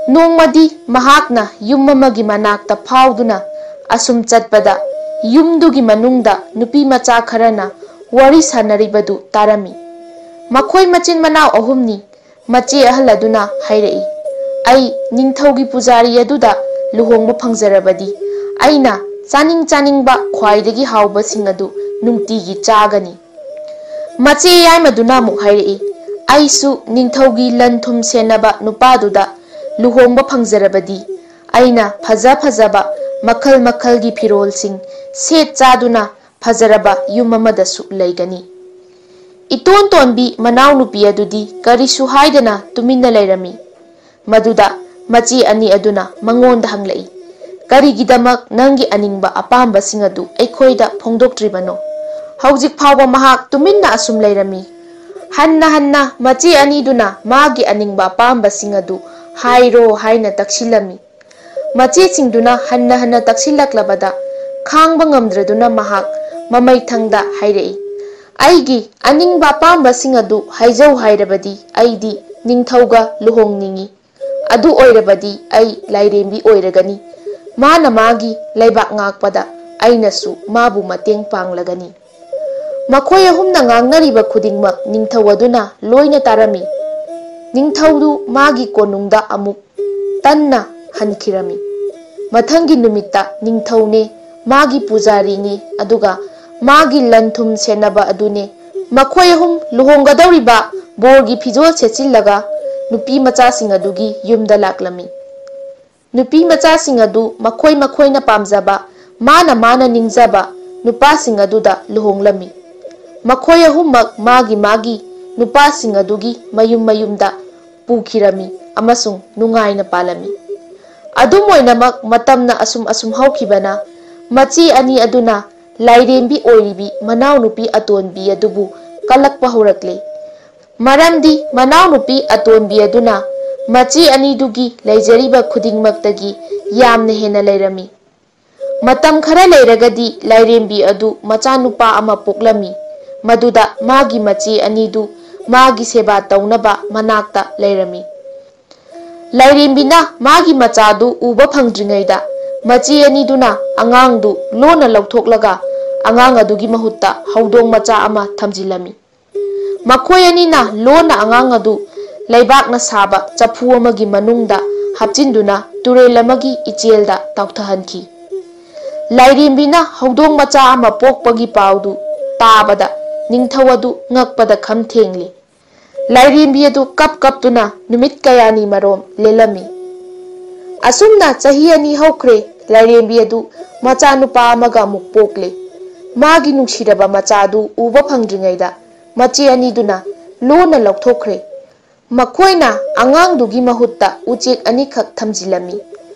ꯅꯣꯡꯃꯗꯤ ꯃꯍꯥꯛꯅ ꯌꯨꯝ ꯑꯃꯒꯤ ꯃꯅꯥꯛꯇ ꯐꯥꯎꯗꯨꯅ ꯑꯁꯨꯝ ꯆꯠꯄꯗ ꯌꯨꯝꯗꯨꯒꯤ ꯃꯅꯨꯡꯗ ꯅꯨꯄꯤ ꯃꯆꯥ ꯈꯔꯅ ꯋꯥꯔꯤ ꯁꯥꯟꯅꯔꯤꯕꯗꯨ ꯇꯥꯔꯝꯃꯤ꯫ ꯃꯈꯣꯏ ꯃꯆꯤꯟ ꯃꯅꯥꯎ ꯑꯍꯨꯝꯅꯤ꯫ ꯃꯆꯦ ꯑꯍꯜ ꯑꯗꯨꯅ ꯍꯥꯏꯔꯛꯏ, "ꯑꯩ ꯅꯤꯡꯊꯧꯒꯤ ꯄꯨꯖꯥꯔꯤ ꯑꯗꯨꯗ ꯂꯨꯍꯣꯡꯕ ꯐꯪꯖꯔꯕꯗꯤ ꯑꯩꯅ ꯆꯥꯅꯤꯡ ꯆꯥꯅꯤꯡꯕ ꯈ꯭ꯋꯥꯏꯗꯒꯤ ꯍꯥꯎꯕꯁꯤꯡ ꯑꯗꯨ ꯅꯨꯡꯇꯤꯒꯤ ꯆꯥꯒꯅꯤ꯫" ꯃꯆꯦ ꯌꯥꯏꯃꯗꯨꯅ ꯑꯃꯨꯛ ꯍꯥꯏꯔꯛꯏ, "ꯑꯩꯁꯨ ꯅꯤꯡꯊꯧꯒꯤ ꯂꯟ ꯊꯨꯝ ꯁꯦꯟꯅꯕ ꯅꯨꯄꯥꯗꯨꯗ ꯂꯨꯍꯣꯡꯕ ꯐꯪꯖꯔꯕꯗꯤ ꯑꯩꯅ ꯐꯖ ꯐꯖꯕ ꯃꯈꯜ ꯃꯈꯜꯒꯤ ꯐꯤꯔꯣꯜꯁꯤꯡ ꯁꯦꯠ ꯆꯥꯗꯨꯅ ꯐꯖꯔꯕ ꯌꯨꯝ ꯑꯃꯗꯁꯨ ꯂꯩꯒꯅꯤ꯫" ꯏꯇꯣꯟ ꯇꯣꯟꯕꯤ ꯃꯅꯥꯎꯅꯨꯄꯤ ꯑꯗꯨꯗꯤ ꯀꯔꯤꯁꯨ ꯍꯥꯏꯗꯅ ꯇꯨꯃꯤꯟꯅ ꯂꯩꯔꯝꯃꯤ꯫ ꯃꯗꯨꯗ ꯃꯆꯦ ꯑꯅꯤ ꯑꯗꯨꯅ ꯃꯉꯣꯟꯗ ꯍꯪꯂꯛꯏ, "ꯀꯔꯤꯒꯤꯗꯃꯛ ꯅꯪꯒꯤ ꯑꯅꯤꯡꯕ ꯑꯄꯥꯝꯕꯁꯤꯡ ꯑꯗꯨ ꯑꯩꯈꯣꯏꯗ ꯐꯣꯡꯗꯣꯛꯇ꯭ꯔꯤꯕꯅꯣ?" ꯍꯧꯖꯤꯛ ꯐꯥꯎꯕ ꯃꯍꯥꯛ ꯇꯨꯃꯤꯟꯅ ꯑꯁꯨꯝ ꯂꯩꯔꯝꯃꯤ꯫ ꯍꯟꯅ ꯍꯟꯅ ꯃꯆꯦ ꯑꯅꯤꯗꯨꯅ ꯃꯥꯒꯤ ꯑꯅꯤꯡꯕ ꯑꯄꯥꯝꯕꯁꯤꯡ ꯑꯗꯨ ꯍꯥꯏꯔꯣ ꯍꯥꯏꯅ ꯇꯛꯁꯤꯜꯂꯝꯃꯤ꯫ ꯃꯆꯦꯁꯤꯡꯗꯨꯅ ꯍꯟꯅ ꯍꯟꯅ ꯇꯛꯁꯤꯜꯂꯛꯂꯕꯗ ꯈꯥꯡꯕ ꯉꯝꯗ꯭ꯔꯗꯨꯅ ꯃꯍꯥꯛ ꯃꯃꯩꯊꯪꯗ ꯍꯥꯏꯔꯛꯏ, "ꯑꯩꯒꯤ ꯑꯅꯤꯡꯕ ꯑꯄꯥꯝꯕꯁꯤꯡ ꯑꯗꯨ ꯍꯥꯏꯖꯧ ꯍꯥꯏꯔꯕꯗꯤ ꯑꯩꯗꯤ ꯅꯤꯡꯊꯧꯒ ꯂꯨꯍꯣꯡꯅꯤꯡꯏ꯫ ꯑꯗꯨ ꯑꯣꯏꯔꯕꯗꯤ ꯑꯩ ꯂꯥꯏꯔꯦꯝꯕꯤ ꯑꯣꯏꯔꯒꯅꯤ꯫ ꯃꯥꯅ ꯃꯥꯒꯤ ꯂꯩꯕꯥꯛ ꯉꯥꯛꯄꯗ ꯑꯩꯅꯁꯨ ꯃꯥꯕꯨ ꯃꯇꯦꯡ ꯄꯥꯡꯂꯒꯅꯤ꯫" ꯃꯈꯣꯏ ꯑꯍꯨꯝꯅ ꯉꯥꯡꯅꯔꯤꯕ ꯈꯨꯗꯤꯡꯃꯛ ꯅꯤꯡꯊꯧ ꯑꯗꯨꯅ ꯂꯣꯏꯅ ꯇꯥꯔꯝꯃꯤ꯫ ꯅꯤꯡꯊꯧꯗꯨ ꯃꯥꯒꯤ ꯀꯣꯅꯨꯡꯗ ꯑꯃꯨꯛ ꯇꯟꯅ ꯍꯟꯈꯤꯔꯝꯃꯤ꯫ ꯃꯊꯪꯒꯤ ꯅꯨꯃꯤꯠꯇ ꯅꯤꯡꯊꯧꯅꯦ, ꯃꯥꯒꯤ ꯄꯨꯖꯥꯔꯤꯅꯦ, ꯑꯗꯨꯒ ꯃꯥꯒꯤ ꯂꯟ ꯊꯨꯝ ꯁꯦꯟꯅꯕ ꯑꯗꯨꯅꯦ, ꯃꯈꯣꯏ ꯑꯍꯨꯝ ꯂꯨꯍꯣꯡꯒꯗꯧꯔꯤꯕ ꯕꯣꯔꯒꯤ ꯐꯤꯖꯣꯜ ꯁꯦꯠꯆꯤꯜꯂꯒ ꯅꯨꯄꯤ ꯃꯆꯥꯁꯤꯡ ꯑꯗꯨꯒꯤ ꯌꯨꯝꯗ ꯂꯥꯛꯂꯝꯃꯤ꯫ ꯅꯨꯄꯤ ꯃꯆꯥꯁꯤꯡ ꯑꯗꯨ ꯃꯈꯣꯏ ꯃꯈꯣꯏꯅ ꯄꯥꯝꯖꯕ, ꯃꯥꯅ ꯃꯥꯅ ꯅꯤꯡꯖꯕ ꯅꯨꯄꯥꯁꯤꯡ ꯑꯗꯨꯗ ꯂꯨꯍꯣꯡꯂꯝꯃꯤ꯫ ꯃꯈꯣꯏ ꯑꯍꯨꯝꯃꯛ ꯃꯥꯒꯤ ꯃꯥꯒꯤ ꯅꯨꯄꯥꯁꯤꯡ ꯑꯗꯨꯒꯤ ꯃꯌꯨꯝ ꯃꯌꯨꯝꯗ ꯄꯨꯈꯤꯔꯝꯃꯤ ꯑꯃꯁꯨꯡ ꯅꯨꯡꯉꯥꯏꯅ ꯄꯥꯜꯂꯝꯃꯤ꯫ ꯑꯗꯨꯝ ꯑꯣꯏꯅꯃꯛ, ꯃꯇꯝꯅ ꯑꯁꯨꯝ ꯑꯁꯨꯝ ꯍꯧꯈꯤꯕꯅ, ꯃꯆꯦ ꯑꯅꯤ ꯑꯗꯨꯅ ꯂꯥꯏꯔꯦꯝꯕꯤ ꯑꯣꯏꯔꯤꯕꯤ ꯃꯅꯥꯎꯅꯨꯄꯤ ꯑꯇꯣꯟꯕꯤ ꯑꯗꯨꯕꯨ ꯀꯜꯂꯛꯄ ꯍꯧꯔꯛꯂꯦ꯫ ꯃꯔꯝꯗꯤ ꯃꯅꯥꯎꯅꯨꯄꯤ ꯑꯇꯣꯟꯕꯤ ꯑꯗꯨꯅ ꯃꯆꯦ ꯑꯅꯤꯗꯨꯒꯤ ꯂꯩꯖꯔꯤꯕ ꯈꯨꯗꯤꯡꯃꯛꯇꯒꯤ ꯌꯥꯝꯅ ꯍꯦꯟꯅ ꯂꯩꯔꯝꯃꯤ꯫ ꯃꯇꯝ ꯈꯔ ꯂꯩꯔꯒꯗꯤ ꯂꯥꯏꯔꯦꯝꯕꯤ ꯑꯗꯨ ꯃꯆꯥꯅꯨꯄꯥ ꯑꯃ ꯄꯣꯛꯂꯝꯃꯤ꯫ ꯃꯗꯨꯗ ꯃꯥꯒꯤ ꯃꯆꯦ ꯑꯅꯤꯗꯨ ꯃꯥꯒꯤ ꯁꯦꯕꯥ ꯇꯧꯅꯕ ꯃꯅꯥꯛꯇ ꯂꯩꯔꯝꯃꯤ꯫ ꯂꯥꯏꯔꯦꯝꯕꯤꯅ ꯃꯥꯒꯤ ꯃꯆꯥꯗꯨ ꯎꯕ ꯐꯪꯗ꯭ꯔꯤꯉꯩꯗ ꯃꯆꯦ ꯑꯅꯤꯗꯨꯅ ꯑꯉꯥꯡꯗꯨ ꯂꯣꯟꯅ ꯂꯧꯊꯣꯛꯂꯒ ꯑꯉꯥꯡ ꯑꯗꯨꯒꯤ ꯃꯍꯨꯠꯇ ꯍꯧꯗꯣꯡ ꯃꯆꯥ ꯑꯃ ꯊꯝꯖꯤꯜꯂꯝꯃꯤ꯫ ꯃꯈꯣꯏ ꯑꯅꯤꯅ ꯂꯣꯟꯅ ꯑꯉꯥꯡ ꯑꯗꯨ ꯂꯩꯕꯥꯛꯅ ꯁꯥꯕ ꯆꯐꯨ ꯑꯃꯒꯤ ꯃꯅꯨꯡꯗ ꯍꯥꯞꯆꯤꯟꯗꯨꯅ ꯇꯨꯔꯦꯜ ꯑꯃꯒꯤ ꯏꯆꯦꯜꯗ ꯇꯥꯎꯊꯍꯟꯈꯤ꯫ ꯂꯥꯏꯔꯦꯝꯕꯤꯅ ꯍꯧꯗꯣꯡ ꯃꯆꯥ ꯑꯃ ꯄꯣꯛꯄꯒꯤ ꯄꯥꯎꯗꯨ ꯇꯥꯕꯗ ꯅꯤꯡꯊꯧ ꯑꯗꯨ ꯉꯛꯄꯗ ꯈꯝ ꯊꯦꯡꯂꯤ꯫ ꯂꯥꯏꯔꯦꯝꯕꯤ ꯑꯗꯨ ꯀꯞ ꯀꯞꯇꯨꯅ ꯅꯨꯃꯤꯠ ꯀꯌꯥꯅꯤ ꯃꯔꯣꯝ ꯂꯦꯜꯂꯝꯃꯤ꯫ ꯑꯁꯨꯝꯅ ꯆꯍꯤ ꯑꯅꯤ ꯍꯧꯈ꯭ꯔꯦ꯫ ꯂꯥꯏꯔꯦꯝꯕꯤ ꯑꯗꯨ ꯃꯆꯥꯅꯨꯄꯥ ꯑꯃꯒ ꯑꯃꯨꯛ ꯄꯣꯛꯂꯦ꯫ ꯃꯥꯒꯤ ꯅꯨꯡꯁꯤꯔꯕ ꯃꯆꯥꯗꯨ ꯎꯕ ꯐꯪꯗ꯭ꯔꯤꯉꯩꯗ ꯃꯆꯦ ꯑꯅꯤꯗꯨꯅ ꯂꯣꯟꯅ ꯂꯧꯊꯣꯛꯈ꯭ꯔꯦ꯫ ꯃꯈꯣꯏꯅ ꯑꯉꯥꯡꯗꯨꯒꯤ ꯃꯍꯨꯠꯇ ꯎꯆꯦꯛ ꯑꯅꯤꯈꯛ ꯊꯝꯖꯤꯜꯂꯝꯃꯤ꯫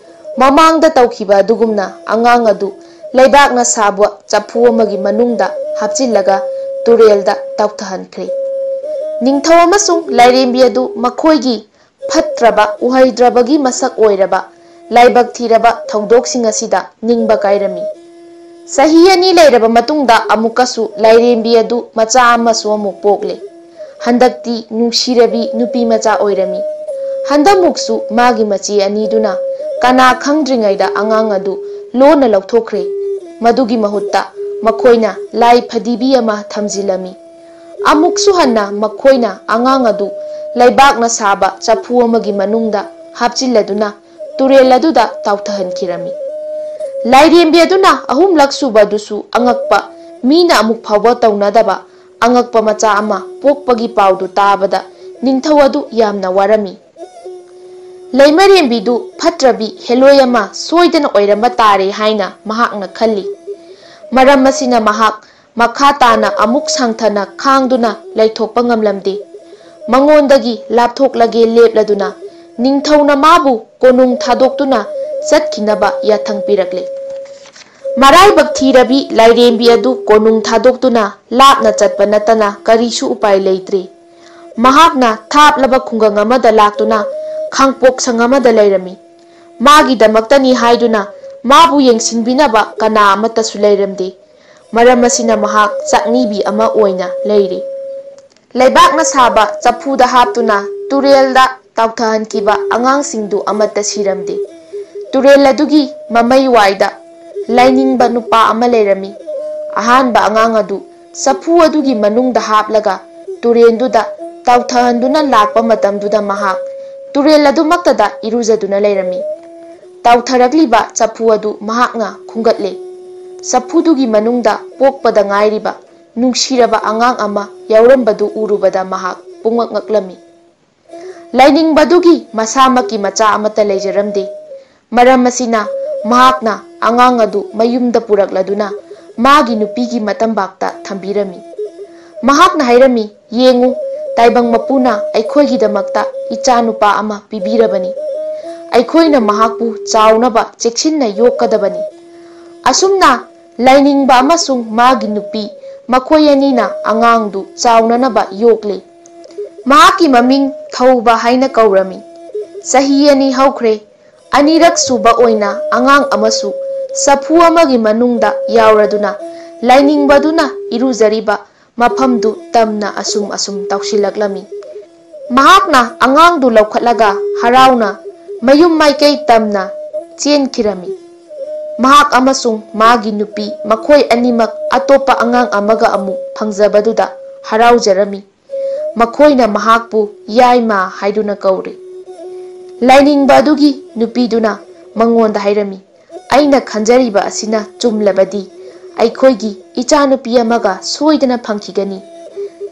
ꯃꯃꯥꯡꯗ ꯇꯧꯈꯤꯕ ꯑꯗꯨꯒꯨꯝꯅ ꯑꯉꯥꯡ ꯑꯗꯨ ꯂꯩꯕꯥꯛꯅ ꯁꯥꯕ ꯆꯐꯨ ꯑꯃꯒꯤ ꯃꯅꯨꯡꯗ ꯍꯥꯞꯆꯤꯜꯂꯒ ꯇꯨꯔꯦꯜꯗ ꯇꯥꯎꯊꯍꯟꯈ꯭ꯔꯦ꯫ ꯅꯤꯡꯊꯧ ꯑꯃꯁꯨꯡ ꯂꯥꯏꯔꯦꯝꯕꯤ ꯑꯗꯨ ꯃꯈꯣꯏꯒꯤ ꯐꯠꯇ꯭ꯔꯕ, ꯎꯍꯩꯗ꯭ꯔꯕꯒꯤ ꯃꯁꯛ ꯑꯣꯏꯔꯕ, ꯂꯥꯏꯕꯛ ꯊꯤꯔꯕ ꯊꯧꯗꯣꯛꯁꯤꯡ ꯑꯁꯤꯗ ꯅꯤꯡꯕ ꯀꯥꯏꯔꯝꯃꯤ꯫ ꯆꯍꯤ ꯑꯅꯤ ꯂꯩꯔꯕ ꯃꯇꯨꯡꯗ ꯑꯃꯨꯛꯀꯁꯨ ꯂꯥꯏꯔꯦꯝꯕꯤ ꯑꯗꯨ ꯃꯆꯥ ꯑꯃꯁꯨ ꯑꯃꯨꯛ ꯄꯣꯛꯂꯦ꯫ ꯍꯟꯗꯛꯇꯤ ꯅꯨꯡꯁꯤꯔꯕꯤ ꯅꯨꯄꯤ ꯃꯆꯥ ꯑꯣꯏꯔꯝꯃꯤ꯫ ꯍꯟꯗꯛꯃꯨꯛꯁꯨ ꯃꯥꯒꯤ ꯃꯆꯦ ꯑꯅꯤꯗꯨꯅ ꯀꯅꯥ ꯈꯪꯗ꯭ꯔꯤꯉꯩꯗ ꯑꯉꯥꯡ ꯑꯗꯨ ꯂꯣꯟꯅ ꯂꯧꯊꯣꯛꯈ꯭ꯔꯦ꯫ ꯃꯗꯨꯒꯤ ꯃꯍꯨꯠꯇ ꯃꯈꯣꯏꯅ ꯂꯥꯏ ꯐꯗꯤꯕꯤ ꯑꯃ ꯊꯝꯖꯤꯜꯂꯝꯃꯤ꯫ ꯑꯃꯨꯛꯁꯨ ꯍꯟꯅ ꯃꯈꯣꯏꯅ ꯑꯉꯥꯡ ꯑꯗꯨ ꯂꯩꯕꯥꯛꯅ ꯁꯥꯕ ꯆꯐꯨ ꯑꯃꯒꯤ ꯃꯅꯨꯡꯗ ꯍꯥꯞꯆꯤꯜꯂꯗꯨꯅ ꯇꯨꯔꯦꯜ ꯑꯗꯨꯗ ꯇꯥꯎꯊꯍꯟꯈꯤꯔꯝꯃꯤ꯫ ꯂꯥꯏꯔꯦꯝꯕꯤ ꯑꯗꯨꯅ ꯑꯍꯨꯝꯂꯛ ꯁꯨꯕꯗꯨꯁꯨ ꯑꯉꯛꯄ, ꯃꯤꯅ ꯑꯃꯨꯛ ꯐꯥꯎꯕ ꯇꯧꯅꯗꯕ ꯑꯉꯛꯄ ꯃꯆꯥ ꯑꯃ ꯄꯣꯛꯄꯒꯤ ꯄꯥꯎꯗꯨ ꯇꯥꯕꯗ ꯅꯤꯡꯊꯧ ꯑꯗꯨ ꯌꯥꯝꯅ ꯋꯥꯔꯝꯃꯤ꯫ ꯂꯩꯃꯔꯦꯝꯕꯤꯗꯨ ꯐꯠꯇ꯭ꯔꯕꯤ ꯍꯦꯂꯣꯏ ꯑꯃ ꯁꯣꯏꯗꯅ ꯑꯣꯏꯔꯝꯕ ꯇꯥꯔꯦ ꯍꯥꯏꯅ ꯃꯍꯥꯛꯅ ꯈꯜꯂꯤ꯫ ꯃꯔꯝ ꯑꯁꯤꯅ ꯃꯍꯥꯛ ꯃꯈꯥ ꯇꯥꯅ ꯑꯃꯨꯛ ꯁꯥꯡꯊꯅ ꯈꯥꯡꯗꯨꯅ ꯂꯩꯊꯣꯛꯄ ꯉꯝꯂꯝꯗꯦ꯫ ꯃꯉꯣꯟꯗꯒꯤ ꯂꯥꯞꯊꯣꯛꯂꯒꯦ ꯂꯦꯞꯂꯗꯨꯅ ꯅꯤꯡꯊꯧꯅ ꯃꯥꯕꯨ ꯀꯣꯅꯨꯡ ꯊꯥꯗꯣꯛꯇꯨꯅ ꯆꯠꯈꯤꯅꯕ ꯌꯥꯊꯪ ꯄꯤꯔꯛꯂꯦ꯫ ꯃꯔꯥꯏꯕꯛ ꯊꯤꯔꯕꯤ ꯂꯥꯏꯔꯦꯝꯕꯤ ꯑꯗꯨ ꯀꯣꯅꯨꯡ ꯊꯥꯗꯣꯛꯇꯨꯅ ꯂꯥꯞꯅ ꯆꯠꯄ ꯅꯠꯇꯅ ꯀꯔꯤꯁꯨ ꯎꯄꯥꯏ ꯂꯩꯇ꯭ꯔꯦ꯫ ꯃꯍꯥꯛꯅ ꯊꯥꯞꯂꯕ ꯈꯨꯡꯒꯪ ꯑꯃꯗ ꯂꯥꯛꯇꯨꯅ ꯈꯥꯡꯄꯣꯛꯁꯪ ꯑꯃꯗ ꯂꯩꯔꯝꯃꯤ꯫ ꯃꯥꯒꯤꯗꯃꯛꯇꯅꯤ ꯍꯥꯏꯗꯨꯅ ꯃꯥꯕꯨ ꯌꯦꯡꯁꯤꯟꯕꯤꯅꯕ ꯀꯅꯥ ꯑꯃꯠꯇꯁꯨ ꯂꯩꯔꯝꯗꯦ꯫ ꯃꯔꯝ ꯑꯁꯤꯅ ꯃꯍꯥꯛ ꯆꯥꯛꯅꯤꯕꯤ ꯑꯃ ꯑꯣꯏꯅ ꯂꯩꯔꯤ꯫ ꯂꯩꯕꯥꯛꯅ ꯁꯥꯕ ꯆꯐꯨꯗ ꯍꯥꯞꯇꯨꯅ ꯇꯨꯔꯦꯜꯗ ꯇꯥꯎꯊꯍꯟꯈꯤꯕ ꯑꯉꯥꯡꯁꯤꯡꯗꯨ ꯑꯃꯠꯇ ꯁꯤꯔꯝꯗꯦ꯫ ꯇꯨꯔꯦꯜ ꯑꯗꯨꯒꯤ ꯃꯃꯩ ꯋꯥꯏꯗ ꯂꯥꯏꯅꯤꯡꯕ ꯅꯨꯄꯥ ꯑꯃ ꯂꯩꯔꯝꯃꯤ꯫ ꯑꯍꯥꯟꯕ ꯑꯉꯥꯡ ꯑꯗꯨ ꯆꯐꯨ ꯑꯗꯨꯒꯤ ꯃꯅꯨꯡꯗ ꯍꯥꯞꯂꯒ ꯇꯨꯔꯦꯜꯗꯨꯗ ꯇꯥꯎꯊꯍꯟꯗꯨꯅ ꯂꯥꯛꯄ ꯃꯇꯝꯗꯨꯗ ꯃꯍꯥꯛ ꯇꯨꯔꯦꯜ ꯑꯗꯨꯃꯛꯇꯗ ꯏꯔꯨꯖꯗꯨꯅ ꯂꯩꯔꯝꯃꯤ꯫ ꯇꯥꯎꯊꯔꯛꯂꯤꯕ ꯆꯐꯨ ꯑꯗꯨ ꯃꯍꯥꯛꯅ ꯈꯨꯝꯒꯠꯂꯦ꯫ ꯆꯐꯨꯗꯨꯒꯤ ꯃꯅꯨꯡꯗ ꯄꯣꯛꯄꯗ ꯉꯥꯏꯔꯤꯕ ꯅꯨꯡꯁꯤꯔꯕ ꯑꯉꯥꯡ ꯑꯃ ꯌꯥꯎꯔꯝꯕꯗꯨ ꯎꯔꯨꯕꯗ ꯃꯍꯥꯛ ꯄꯨꯡꯉꯛ ꯉꯛꯂꯝꯃꯤ꯫ ꯂꯥꯏꯅꯤꯡꯕꯗꯨꯒꯤ ꯃꯁꯥꯃꯛꯀꯤ ꯃꯆꯥ ꯑꯃꯠꯇ ꯂꯩꯖꯔꯝꯗꯦ꯫ ꯃꯔꯝ ꯑꯁꯤꯅ ꯃꯍꯥꯛꯅ ꯑꯉꯥꯡ ꯑꯗꯨ ꯃꯌꯨꯝꯗ ꯄꯨꯔꯛꯂꯗꯨꯅ ꯃꯥꯒꯤ ꯅꯨꯄꯤꯒꯤ ꯃꯇꯝꯕꯥꯛꯇ ꯊꯝꯕꯤꯔꯝꯃꯤ꯫ ꯃꯍꯥꯛꯅ ꯍꯥꯏꯔꯝꯃꯤ, "ꯌꯦꯡꯉꯨ, ꯇꯥꯏꯕꯪ ꯃꯄꯨꯅ ꯑꯩꯈꯣꯏꯒꯤꯗꯃꯛꯇ ꯏꯆꯥ ꯅꯨꯄꯥ ꯑꯃ ꯄꯤꯕꯤꯔꯕꯅꯤ꯫ ꯑꯩꯈꯣꯏꯅ ꯃꯍꯥꯛꯄꯨ ꯆꯥꯎꯅꯕ ꯆꯦꯛꯁꯤꯟꯅ ꯌꯣꯛꯀꯗꯕꯅꯤ꯫" ꯑꯁꯨꯝꯅ ꯂꯥꯏꯅꯤꯡꯕ ꯑꯃꯁꯨꯡ ꯃꯥꯒꯤ ꯅꯨꯄꯤ, ꯃꯈꯣꯏ ꯑꯅꯤꯅ ꯑꯉꯥꯡꯗꯨ ꯆꯥꯎꯅꯅꯕ ꯌꯣꯛꯂꯦ꯫ ꯃꯍꯥꯛꯀꯤ ꯃꯃꯤꯡ ꯊꯧꯕ ꯍꯥꯏꯅ ꯀꯧꯔꯝꯃꯤ꯫ ꯆꯍꯤ ꯑꯅꯤ ꯍꯧꯈ꯭ꯔꯦ꯫ ꯑꯅꯤꯔꯛ ꯁꯨꯕ ꯑꯣꯏꯅ ꯑꯉꯥꯡ ꯑꯃꯁꯨ ꯆꯐꯨ ꯑꯃꯒꯤ ꯃꯅꯨꯡꯗ ꯌꯥꯎꯔꯗꯨꯅ ꯂꯥꯏꯅꯤꯡꯕꯗꯨꯅ ꯏꯔꯨꯖꯔꯤꯕ ꯃꯐꯝꯗꯨ ꯇꯝꯅ ꯑꯁꯨꯝ ꯑꯁꯨꯝ ꯇꯧꯁꯤꯜꯂꯛꯂꯝꯃꯤ꯫ ꯃꯍꯥꯛꯅ ꯑꯉꯥꯡꯗꯨ ꯂꯧꯈꯠꯂꯒ ꯍꯔꯥꯎꯅ ꯃꯌꯨꯝ ꯃꯥꯏꯀꯩ ꯇꯝꯅ ꯆꯦꯟꯈꯤꯔꯝꯃꯤ꯫ ꯃꯍꯥꯛ ꯑꯃꯁꯨꯡ ꯃꯥꯒꯤ ꯅꯨꯄꯤ ꯃꯈꯣꯏ ꯑꯅꯤꯃꯛ ꯑꯇꯣꯞꯄ ꯑꯉꯥꯡ ꯑꯃꯒ ꯑꯃꯨꯛ ꯐꯪꯖꯕꯗꯨꯗ ꯍꯔꯥꯎꯖꯔꯝꯃꯤ꯫ ꯃꯈꯣꯏꯅ ꯃꯍꯥꯛꯄꯨ ꯌꯥꯏꯃ ꯍꯥꯏꯗꯨꯅ ꯀꯧꯔꯤ꯫ ꯂꯥꯏꯅꯤꯡꯕ ꯑꯗꯨꯒꯤ ꯅꯨꯄꯤꯗꯨꯅ ꯃꯉꯣꯟꯗ ꯍꯥꯏꯔꯝꯃꯤ, "ꯑꯩꯅ ꯈꯟꯖꯔꯤꯕ ꯑꯁꯤꯅ ꯆꯨꯝꯂꯕꯗꯤ ꯑꯩꯈꯣꯏꯒꯤ ꯏꯆꯥꯅꯨꯄꯤ ꯑꯃꯒ ꯁꯣꯏꯗꯅ ꯐꯪꯈꯤꯒꯅꯤ꯫"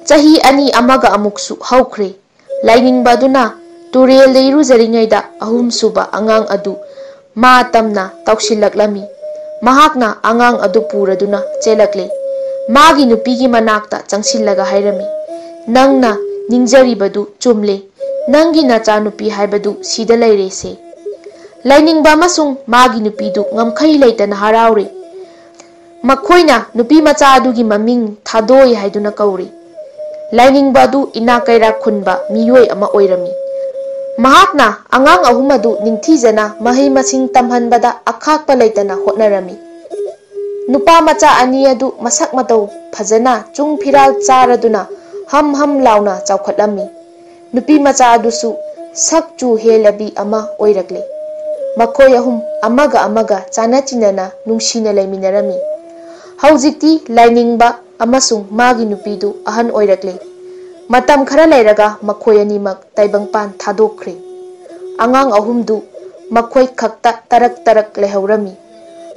ꯆꯍꯤ ꯑꯅꯤ ꯑꯃꯒ ꯑꯃꯨꯛꯁꯨ ꯍꯧꯈ꯭ꯔꯦ꯫ ꯂꯥꯏꯅꯤꯡꯕ ꯑꯗꯨꯅ ꯇꯨꯔꯦꯜꯗ ꯏꯔꯨꯖꯔꯤꯉꯩꯗ ꯑꯍꯨꯝꯁꯨꯕ ꯑꯉꯥꯡ ꯑꯗꯨ ꯃꯥ ꯇꯝꯅ ꯇꯧꯁꯤꯜꯂꯛꯂꯝꯃꯤ꯫ ꯃꯍꯥꯛꯅ ꯑꯉꯥꯡ ꯑꯗꯨ ꯄꯨꯔꯗꯨꯅ ꯆꯦꯜꯂꯛꯂꯦ꯫ ꯃꯥꯒꯤ ꯅꯨꯄꯤꯒꯤ ꯃꯅꯥꯛꯇ ꯆꯪꯁꯤꯜꯂꯒ ꯍꯥꯏꯔꯝꯃꯤ, "ꯅꯪꯅ ꯅꯤꯡꯖꯔꯤꯕꯗꯨ ꯆꯨꯝꯂꯦ꯫ ꯅꯪꯒꯤ ꯅꯆꯥꯅꯨꯄꯤ ꯍꯥꯏꯕꯗꯨ ꯁꯤꯗ ꯂꯩꯔꯦꯁꯦ꯫" ꯂꯥꯏꯅꯤꯡꯕ ꯑꯃꯁꯨꯡ ꯃꯥꯒꯤ ꯅꯨꯄꯤꯗꯨ ꯉꯝꯈꯩ ꯂꯩꯇꯅ ꯍꯔꯥꯎꯔꯦ꯫ ꯃꯈꯣꯏꯅ ꯅꯨꯄꯤ ꯃꯆꯥ ꯑꯗꯨꯒꯤ ꯃꯃꯤꯡ ꯊꯥꯗꯣꯏ ꯍꯥꯏꯗꯨꯅ ꯀꯧꯔꯤ꯫ ꯂꯥꯏꯅꯤꯡꯕ ꯑꯗꯨ ꯏꯅꯥꯛ ꯀꯩꯔꯥꯛ ꯈꯨꯟꯕ ꯃꯤꯑꯣꯏ ꯑꯃ ꯑꯣꯏꯔꯝꯃꯤ꯫ ꯃꯍꯥꯛꯅ ꯑꯉꯥꯡ ꯑꯍꯨꯝ ꯑꯗꯨ ꯅꯤꯡꯊꯤꯖꯅ ꯃꯍꯩ ꯃꯁꯤꯡ ꯇꯝꯍꯟꯕꯗ ꯑꯈꯥꯛꯄ ꯂꯩꯇꯅ ꯍꯣꯠꯅꯔꯝꯃꯤ꯫ ꯅꯨꯄꯥ ꯃꯆꯥ ꯑꯅꯤ ꯑꯗꯨ ꯃꯁꯛ ꯃꯇꯧ ꯐꯖꯅ ꯆꯨꯡ ꯐꯤꯔꯥꯜ ꯆꯥꯔꯗꯨꯅ ꯍꯝ ꯍꯝ ꯂꯥꯎꯅ ꯆꯥꯎꯈꯠꯂꯝꯃꯤ꯫ ꯅꯨꯄꯤ ꯃꯆꯥ ꯑꯗꯨꯁꯨ ꯁꯛ ꯆꯨ ꯍꯦꯜꯂꯕꯤ ꯑꯃ ꯑꯣꯏꯔꯛꯂꯦ꯫ ꯃꯈꯣꯏ ꯑꯍꯨꯝ ꯑꯃꯒ ꯑꯃꯒ ꯆꯥꯟꯅ ꯆꯤꯟꯅꯅ ꯅꯨꯡꯁꯤꯅ ꯂꯩꯃꯤꯟꯅꯔꯝꯃꯤ꯫ ꯍꯧꯖꯤꯛꯇꯤ ꯂꯥꯏꯅꯤꯡꯕ ꯑꯃꯁꯨꯡ ꯃꯥꯒꯤ ꯅꯨꯄꯤꯗꯨ ꯑꯍꯟ ꯑꯣꯏꯔꯛꯂꯦ꯫ ꯃꯇꯝ ꯈꯔ ꯂꯩꯔꯒ ꯃꯈꯣꯏ ꯑꯅꯤꯃꯛ ꯇꯥꯏꯕꯪꯄꯥꯟ ꯊꯥꯗꯣꯛꯈ꯭ꯔꯦ꯫ ꯑꯉꯥꯡ ꯑꯍꯨꯝꯗꯨ ꯃꯈꯣꯏ ꯈꯛꯇ ꯇꯔꯛ ꯇꯔꯛ ꯂꯩꯍꯧꯔꯝꯃꯤ꯫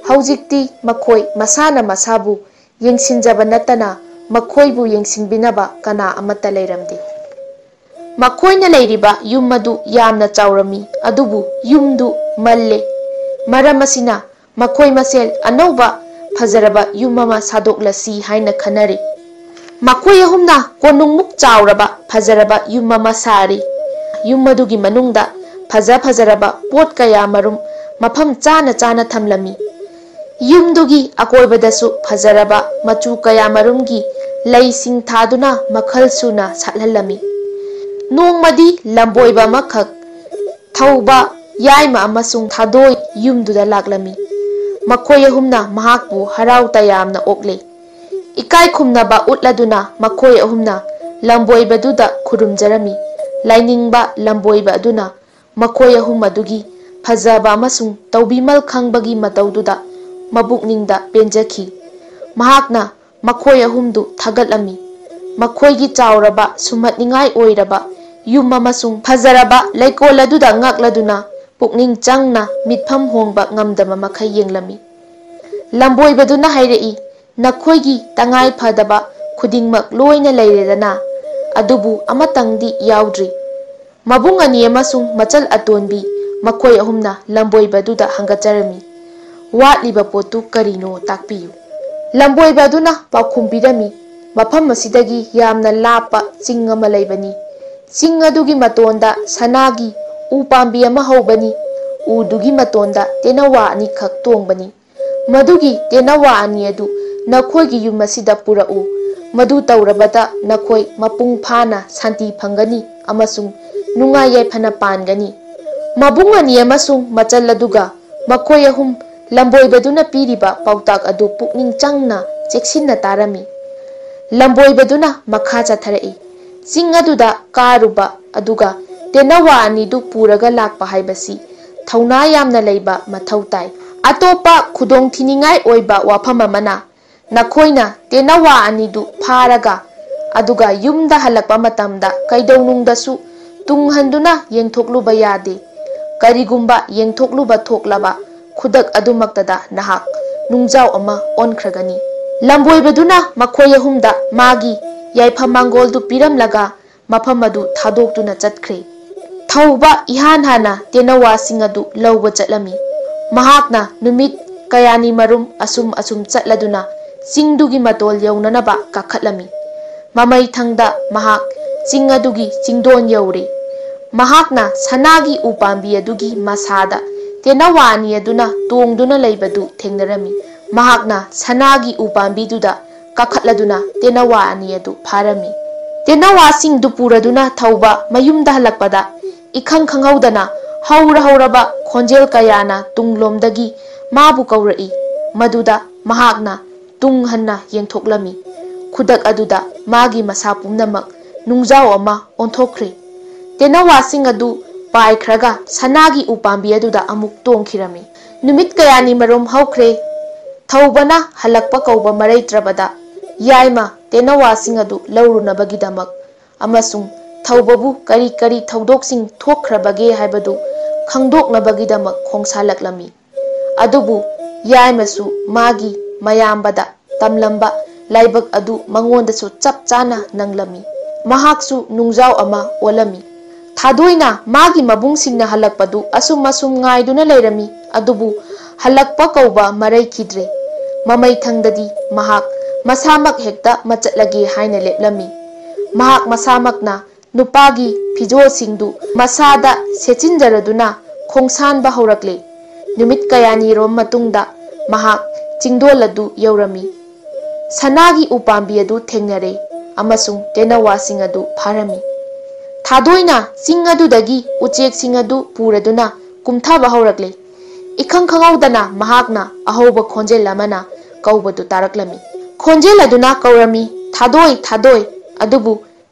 ꯍꯧꯖꯤꯛꯇꯤ ꯃꯈꯣꯏ ꯃꯁꯥꯅ ꯃꯁꯥꯕꯨ ꯌꯦꯡꯁꯤꯟꯖꯕ ꯅꯠꯇꯅ ꯃꯈꯣꯏꯕꯨ ꯌꯦꯡꯁꯤꯟꯕꯤꯅꯕ ꯀꯅꯥ ꯑꯃꯠꯇ ꯂꯩꯔꯝꯗꯦ꯫ ꯃꯈꯣꯏꯅ ꯂꯩꯔꯤꯕ ꯌꯨꯝ ꯑꯗꯨ ꯌꯥꯝꯅ ꯆꯥꯎꯔꯝꯃꯤ, ꯑꯗꯨꯕꯨ ꯌꯨꯝꯗꯨ ꯃꯜꯂꯦ꯫ ꯃꯔꯝ ꯑꯁꯤꯅ ꯃꯈꯣꯏ ꯃꯁꯦꯜ ꯑꯅꯧꯕ ꯐꯖꯔꯕ ꯌꯨꯝ ꯑꯃ ꯁꯥꯗꯣꯛꯂꯁꯤ ꯍꯥꯏꯅ ꯈꯟꯅꯔꯤ꯫ ꯃꯈꯣꯏ ꯑꯍꯨꯝꯅ ꯀꯣꯅꯨꯡꯃꯨꯛ ꯆꯥꯎꯔꯕ ꯐꯖꯔꯕ ꯌꯨꯝ ꯑꯃ ꯁꯥꯔꯤ꯫ ꯌꯨꯝ ꯑꯗꯨꯒꯤ ꯃꯅꯨꯡꯗ ꯐꯖ ꯐꯖꯔꯕ ꯄꯣꯠ ꯀꯌꯥ ꯃꯔꯨꯝ ꯃꯐꯝ ꯆꯥꯅ ꯆꯥꯅ ꯊꯝꯂꯝꯃꯤ꯫ ꯌꯨꯝꯗꯨꯒꯤ ꯑꯀꯣꯏꯕꯗꯁꯨ ꯐꯖꯔꯕ ꯃꯆꯨ ꯀꯌꯥ ꯃꯔꯨꯝꯒꯤ ꯂꯩꯁꯤꯡ ꯊꯥꯗꯨꯅ ꯃꯈꯜ ꯁꯨꯅ ꯁꯥꯠꯍꯜꯂꯝꯃꯤ꯫ ꯅꯣꯡꯃꯗꯤ ꯂꯝꯕꯣꯏꯕ ꯑꯃꯈꯛ ꯊꯧꯕ ꯌꯥꯏꯃ ꯑꯃꯁꯨꯡ ꯊꯥꯗꯣꯏ ꯌꯨꯝꯗꯨꯗ ꯂꯥꯛꯂꯝꯃꯤ꯫ ꯃꯈꯣꯏ ꯑꯍꯨꯝꯅ ꯃꯍꯥꯛꯄꯨ ꯍꯔꯥꯎ ꯇꯌꯥꯝꯅ ꯑꯣꯛꯂꯦ꯫ ꯏꯀꯥꯏ ꯈꯨꯝꯅꯕ ꯎꯠꯂꯗꯨꯅ ꯃꯈꯣꯏ ꯑꯍꯨꯝꯅ ꯂꯝꯕꯣꯏꯕꯗꯨꯗ ꯈꯨꯔꯨꯝꯖꯔꯝꯃꯤ꯫ ꯂꯥꯏꯅꯤꯡꯕ ꯂꯝꯕꯣꯏꯕ ꯑꯗꯨꯅ ꯃꯈꯣꯏ ꯑꯍꯨꯝ ꯑꯗꯨꯒꯤ ꯐꯖꯕ ꯑꯃꯁꯨꯡ ꯇꯧꯕꯤꯃꯜ ꯈꯪꯕꯒꯤ ꯃꯇꯧꯗꯨꯗ ꯃꯕꯨꯛꯅꯤꯡꯗ ꯄꯦꯟꯖꯈꯤ꯫ ꯃꯍꯥꯛꯅ ꯃꯈꯣꯏ ꯑꯍꯨꯝꯗꯨ ꯊꯥꯒꯠꯂꯝꯃꯤ꯫ ꯃꯈꯣꯏꯒꯤ ꯆꯥꯎꯔꯕ, ꯁꯨꯝꯍꯠꯅꯤꯡꯉꯥꯏ ꯑꯣꯏꯔꯕ ꯌꯨꯝ ꯑꯃꯁꯨꯡ ꯐꯖꯔꯕ ꯂꯩꯀꯣꯜ ꯑꯗꯨꯗ ꯉꯛꯂꯗꯨꯅ ꯄꯨꯛꯅꯤꯡ ꯆꯪꯅ ꯃꯤꯠꯐꯝ ꯍꯣꯡꯕ ꯉꯝꯗꯕ ꯃꯈꯩ ꯌꯦꯡꯂꯝꯃꯤ꯫ ꯂꯝꯕꯣꯏꯕꯗꯨꯅ ꯍꯥꯏꯔꯛꯏ, "ꯅꯈꯣꯏꯒꯤ ꯇꯉꯥꯏ ꯐꯗꯕ ꯈꯨꯗꯤꯡꯃꯛ ꯂꯣꯏꯅ ꯂꯩꯔꯦꯗꯅ, ꯑꯗꯨꯕꯨ ꯑꯃꯇꯪꯗꯤ ꯌꯥꯎꯗ꯭ꯔꯤ꯫" ꯃꯕꯨꯡ ꯑꯅꯤ ꯑꯃꯁꯨꯡ ꯃꯆꯜ ꯑꯇꯣꯟꯕꯤ ꯃꯈꯣꯏ ꯑꯍꯨꯝꯅ ꯂꯝꯕꯣꯏꯕꯗꯨꯗ ꯍꯪꯒꯠꯆꯔꯝꯃꯤ, "ꯋꯥꯠꯂꯤꯕ ꯄꯣꯠꯇꯨ ꯀꯔꯤꯅꯣ ꯇꯥꯛꯄꯤꯌꯨ꯫" ꯂꯝꯕꯣꯏꯕ ꯑꯗꯨꯅ ꯄꯥꯎꯈꯨꯝ ꯄꯤꯔꯝꯃꯤ, "ꯃꯐꯝ ꯑꯁꯤꯗꯒꯤ ꯌꯥꯝꯅ ꯂꯥꯞꯄ ꯆꯤꯡ ꯑꯃ ꯂꯩꯕꯅꯤ꯫ ꯆꯤꯡ ꯑꯗꯨꯒꯤ ꯃꯇꯣꯟꯗ ꯁꯅꯥꯒꯤ ꯎ ꯄꯥꯝꯕꯤ ꯑꯃ ꯍꯧꯕꯅꯤ꯫ ꯎꯗꯨꯒꯤ ꯃꯇꯣꯟꯗ ꯇꯦꯅꯋꯥ ꯑꯅꯤꯈꯛ ꯇꯣꯡꯕꯅꯤ꯫ ꯃꯗꯨꯒꯤ ꯇꯦꯅꯋꯥ ꯑꯅꯤ ꯑꯗꯨ ꯅꯈꯣꯏꯒꯤ ꯌꯨꯝ ꯑꯁꯤꯗ ꯄꯨꯔꯛꯎ꯫ ꯃꯗꯨ ꯇꯧꯔꯕꯗ ꯅꯈꯣꯏ ꯃꯄꯨꯡ ꯐꯥꯅ ꯁꯥꯟꯇꯤ ꯐꯪꯒꯅꯤ ꯑꯃꯁꯨꯡ ꯅꯨꯡꯉꯥꯏ ꯌꯥꯏꯐꯅ ꯄꯥꯟꯒꯅꯤ꯫ ꯃꯕꯨꯡ ꯑꯅꯤ ꯑꯃꯁꯨꯡ ꯃꯆꯜ ꯑꯗꯨꯒ ꯃꯈꯣꯏ ꯑꯍꯨꯝ ꯂꯝꯕꯣꯏꯕꯗꯨꯅ ꯄꯤꯔꯤꯕ ꯄꯥꯎꯇꯥꯛ ꯑꯗꯨ ꯄꯨꯛꯅꯤꯡ ꯆꯪꯅ ꯆꯦꯛꯁꯤꯟꯅ ꯇꯥꯔꯝꯃꯤ꯫ ꯂꯝꯕꯣꯏꯕꯗꯨꯅ ꯃꯈꯥ ꯆꯠꯊꯔꯛꯏ, ꯆꯤꯡ ꯑꯗꯨꯗ ꯀꯥꯔꯨꯕ ꯑꯗꯨꯒ ꯇꯦꯅꯋꯥ ꯑꯅꯤꯗꯨ ꯄꯨꯔꯒ ꯂꯥꯛꯄ ꯍꯥꯏꯕꯁꯤ ꯊꯧꯅꯥ ꯌꯥꯝꯅ ꯂꯩꯕ ꯃꯊꯧ ꯇꯥꯏ꯫ ꯑꯇꯣꯞꯄ ꯈꯨꯗꯣꯡꯊꯤꯅꯤꯡꯉꯥꯏ ꯑꯣꯏꯕ ꯋꯥꯐꯝ ꯑꯃꯅ, ꯅꯈꯣꯏꯅ ꯇꯦꯅꯋꯥ ꯑꯅꯤꯗꯨ ꯐꯥꯔꯒ ꯑꯗꯨꯒ ꯌꯨꯝꯗ ꯍꯜꯂꯛꯄ ꯃꯇꯝꯗ ꯀꯩꯗꯧꯅꯨꯡꯗꯁꯨ ꯇꯨꯡ ꯍꯟꯗꯨꯅ ꯌꯦꯡꯊꯣꯛꯂꯨꯕ ꯌꯥꯗꯦ꯫ ꯀꯔꯤꯒꯨꯝꯕ ꯌꯦꯡꯊꯣꯛꯂꯨꯕ ꯊꯣꯛꯂꯕ, ꯈꯨꯗꯛ ꯑꯗꯨꯃꯛꯇꯗ ꯅꯍꯥꯛ ꯅꯨꯡꯖꯥꯎ ꯑꯃ ꯑꯣꯟꯈ꯭ꯔꯒꯅꯤ꯫ ꯂꯝꯕꯣꯏꯕꯗꯨꯅ ꯃꯈꯣꯏ ꯑꯍꯨꯝꯗ ꯃꯥꯒꯤ ꯌꯥꯏꯐ ꯃꯥꯡꯒꯣꯜꯗꯨ ꯄꯤꯔꯝꯂꯒ ꯃꯐꯝ ꯑꯗꯨ ꯊꯥꯗꯣꯛꯇꯨꯅ ꯆꯠꯈ꯭ꯔꯦ꯫ ꯊꯧꯕ ꯏꯍꯥꯟ ꯍꯥꯟꯅ ꯇꯦꯅꯋꯥꯁꯤꯡ ꯑꯗꯨ ꯂꯧꯕ ꯆꯠꯂꯝꯃꯤ꯫ ꯃꯍꯥꯛꯅ ꯅꯨꯃꯤꯠ ꯀꯌꯥꯅꯤ ꯃꯔꯨꯝ ꯑꯁꯨꯝ ꯑꯁꯨꯝ ꯆꯠꯂꯗꯨꯅ ꯆꯤꯡꯗꯨꯒꯤ ꯃꯇꯣꯜ ꯌꯧꯅꯅꯕ ꯀꯥꯈꯠꯂꯝꯃꯤ꯫ ꯃꯃꯩꯊꯪꯗ ꯃꯍꯥꯛ ꯆꯤꯡ ꯑꯗꯨꯒꯤ ꯆꯤꯡꯗꯣꯟ ꯌꯧꯔꯦ꯫ ꯃꯍꯥꯛꯅ ꯁꯅꯥꯒꯤ ꯎꯄꯥꯝꯕꯤ ꯑꯗꯨꯒꯤ ꯃꯁꯥꯗ ꯇꯦꯅꯋꯥ ꯑꯅꯤ ꯑꯗꯨꯅ ꯇꯣꯡꯗꯨꯅ ꯂꯩꯕꯗꯨ ꯊꯦꯡꯅꯔꯝꯃꯤ꯫ ꯃꯍꯥꯛꯅ ꯁꯅꯥꯒꯤ ꯎꯄꯥꯝꯕꯤꯗꯨꯗ ꯀꯥꯈꯠꯂꯗꯨꯅ ꯇꯦꯅꯋꯥ ꯑꯅꯤ ꯑꯗꯨ ꯐꯥꯔꯝꯃꯤ꯫ ꯇꯦꯅꯋꯥꯁꯤꯡꯗꯨ ꯄꯨꯔꯗꯨꯅ ꯊꯧꯕ ꯃꯌꯨꯝꯗ ꯍꯜꯂꯛꯄꯗ, ꯏꯈꯪ ꯈꯪꯍꯧꯗꯅ ꯍꯧꯔ ꯍꯧꯔꯕ ꯈꯣꯟꯖꯦꯜ ꯀꯌꯥꯅ ꯇꯨꯡꯂꯣꯝꯗꯒꯤ ꯃꯥꯕꯨ ꯀꯧꯔꯛꯏ꯫ ꯃꯗꯨꯗ ꯃꯍꯥꯛꯅ ꯇꯨꯡ ꯍꯟꯅ ꯌꯦꯡꯊꯣꯛꯂꯝꯃꯤ꯫ ꯈꯨꯗꯛ ꯑꯗꯨꯗ ꯃꯥꯒꯤ ꯃꯁꯥ ꯄꯨꯝꯅꯃꯛ ꯅꯨꯡꯖꯥꯎ ꯑꯃ ꯑꯣꯟꯊꯣꯛꯈ꯭ꯔꯦ꯫ ꯇꯦꯅꯋꯥꯁꯤꯡ ꯑꯗꯨ ꯄꯥꯏꯈ꯭ꯔꯒ ꯁꯅꯥꯒꯤ ꯎꯄꯥꯝꯕꯤ ꯑꯗꯨꯗ ꯑꯃꯨꯛ ꯇꯣꯡꯈꯤꯔꯝꯃꯤ꯫ ꯅꯨꯃꯤꯠ ꯀꯌꯥꯅꯤ ꯃꯔꯨꯝ ꯍꯧꯈ꯭ꯔꯦ꯫ ꯊꯧꯕꯅ ꯍꯜꯂꯛꯄ ꯀꯧꯕ ꯃꯔꯩꯇ꯭ꯔꯕꯗ, ꯌꯥꯏꯃ ꯇꯦꯅꯋꯥꯁꯤꯡ ꯑꯗꯨ ꯂꯧꯔꯨꯅꯕꯒꯤꯗꯃꯛ ꯑꯃꯁꯨꯡ ꯊꯧꯕꯕꯨ ꯀꯔꯤ ꯀꯔꯤ ꯊꯧꯗꯣꯛꯁꯤꯡ ꯊꯣꯛꯈ꯭ꯔꯕꯒꯦ ꯍꯥꯏꯕꯗꯨ ꯈꯪꯗꯣꯛꯅꯕꯒꯤꯗꯃꯛ ꯈꯣꯡꯁꯥꯜꯂꯛꯂꯝꯃꯤ꯫ ꯑꯗꯨꯕꯨ ꯌꯥꯏꯃꯁꯨ ꯃꯥꯒꯤ ꯃꯌꯥꯝꯕꯗ ꯇꯝꯂꯝꯕ ꯂꯥꯏꯕꯛ ꯑꯗꯨ ꯃꯉꯣꯟꯗꯁꯨ ꯆꯞ ꯆꯥꯅ ꯅꯪꯂꯝꯃꯤ꯫ ꯃꯍꯥꯛꯁꯨ ꯅꯨꯡꯖꯥꯎ ꯑꯃ ꯑꯣꯜꯂꯝꯃꯤ꯫ ꯊꯥꯗꯣꯏꯅ ꯃꯥꯒꯤ ꯃꯕꯨꯡꯁꯤꯡꯅ ꯍꯜꯂꯛꯄꯗꯨ ꯑꯁꯨꯝ ꯑꯁꯨꯝ ꯉꯥꯏꯗꯨꯅ ꯂꯩꯔꯝꯃꯤ, ꯑꯗꯨꯕꯨ ꯍꯜꯂꯛꯄ ꯀꯧꯕ ꯃꯔꯩꯈꯤꯗ꯭ꯔꯦ꯫ ꯃꯃꯩꯊꯪꯗꯗꯤ ꯃꯍꯥꯛ ꯃꯁꯥꯃꯛ ꯍꯦꯛꯇ ꯃꯆꯠꯂꯒꯦ ꯍꯥꯏꯅ ꯂꯦꯞꯂꯝꯃꯤ꯫ ꯃꯍꯥꯛ ꯃꯁꯥꯃꯛꯅ ꯅꯨꯄꯥꯒꯤ ꯐꯤꯖꯣꯜꯁꯤꯡꯗꯨ ꯃꯁꯥꯗ ꯁꯦꯠꯆꯤꯟꯖꯔꯗꯨꯅ ꯈꯣꯡꯁꯥꯟꯕ ꯍꯧꯔꯛꯂꯦ꯫ ꯅꯨꯃꯤꯠ ꯀꯌꯥꯅꯤꯔꯣꯝ ꯃꯇꯨꯡꯗ ꯃꯍꯥꯛ ꯆꯤꯡꯗꯣꯜ ꯑꯗꯨ ꯌꯧꯔꯝꯃꯤ꯫ ꯁꯅꯥꯒꯤ ꯎꯄꯥꯝꯕꯤ ꯑꯗꯨ ꯊꯦꯡꯅꯔꯦ ꯑꯃꯁꯨꯡ ꯇꯦꯅꯋꯥꯁꯤꯡ ꯑꯗꯨ ꯐꯥꯔꯝꯃꯤ꯫ ꯊꯥꯗꯣꯏꯅ ꯆꯤꯡ ꯑꯗꯨꯗꯒꯤ ꯎꯆꯦꯛꯁꯤꯡ ꯑꯗꯨ ꯄꯨꯔꯗꯨꯅ ꯀꯨꯝꯊꯕ ꯍꯧꯔꯛꯂꯦ꯫ ꯏꯈꯪ ꯈꯪꯍꯧꯗꯅ ꯃꯍꯥꯛꯅ ꯑꯍꯧꯕ ꯈꯣꯟꯖꯦꯜ ꯑꯃꯅ ꯀꯧꯕꯗꯨ ꯇꯥꯔꯛꯂꯝꯃꯤ꯫ ꯈꯣꯟꯖꯦꯜ ꯑꯗꯨꯅ ꯀꯧꯔꯝꯃꯤ, "ꯊꯥꯗꯣꯏ, ꯊꯥꯗꯣꯏ!" ꯑꯗꯨꯕꯨ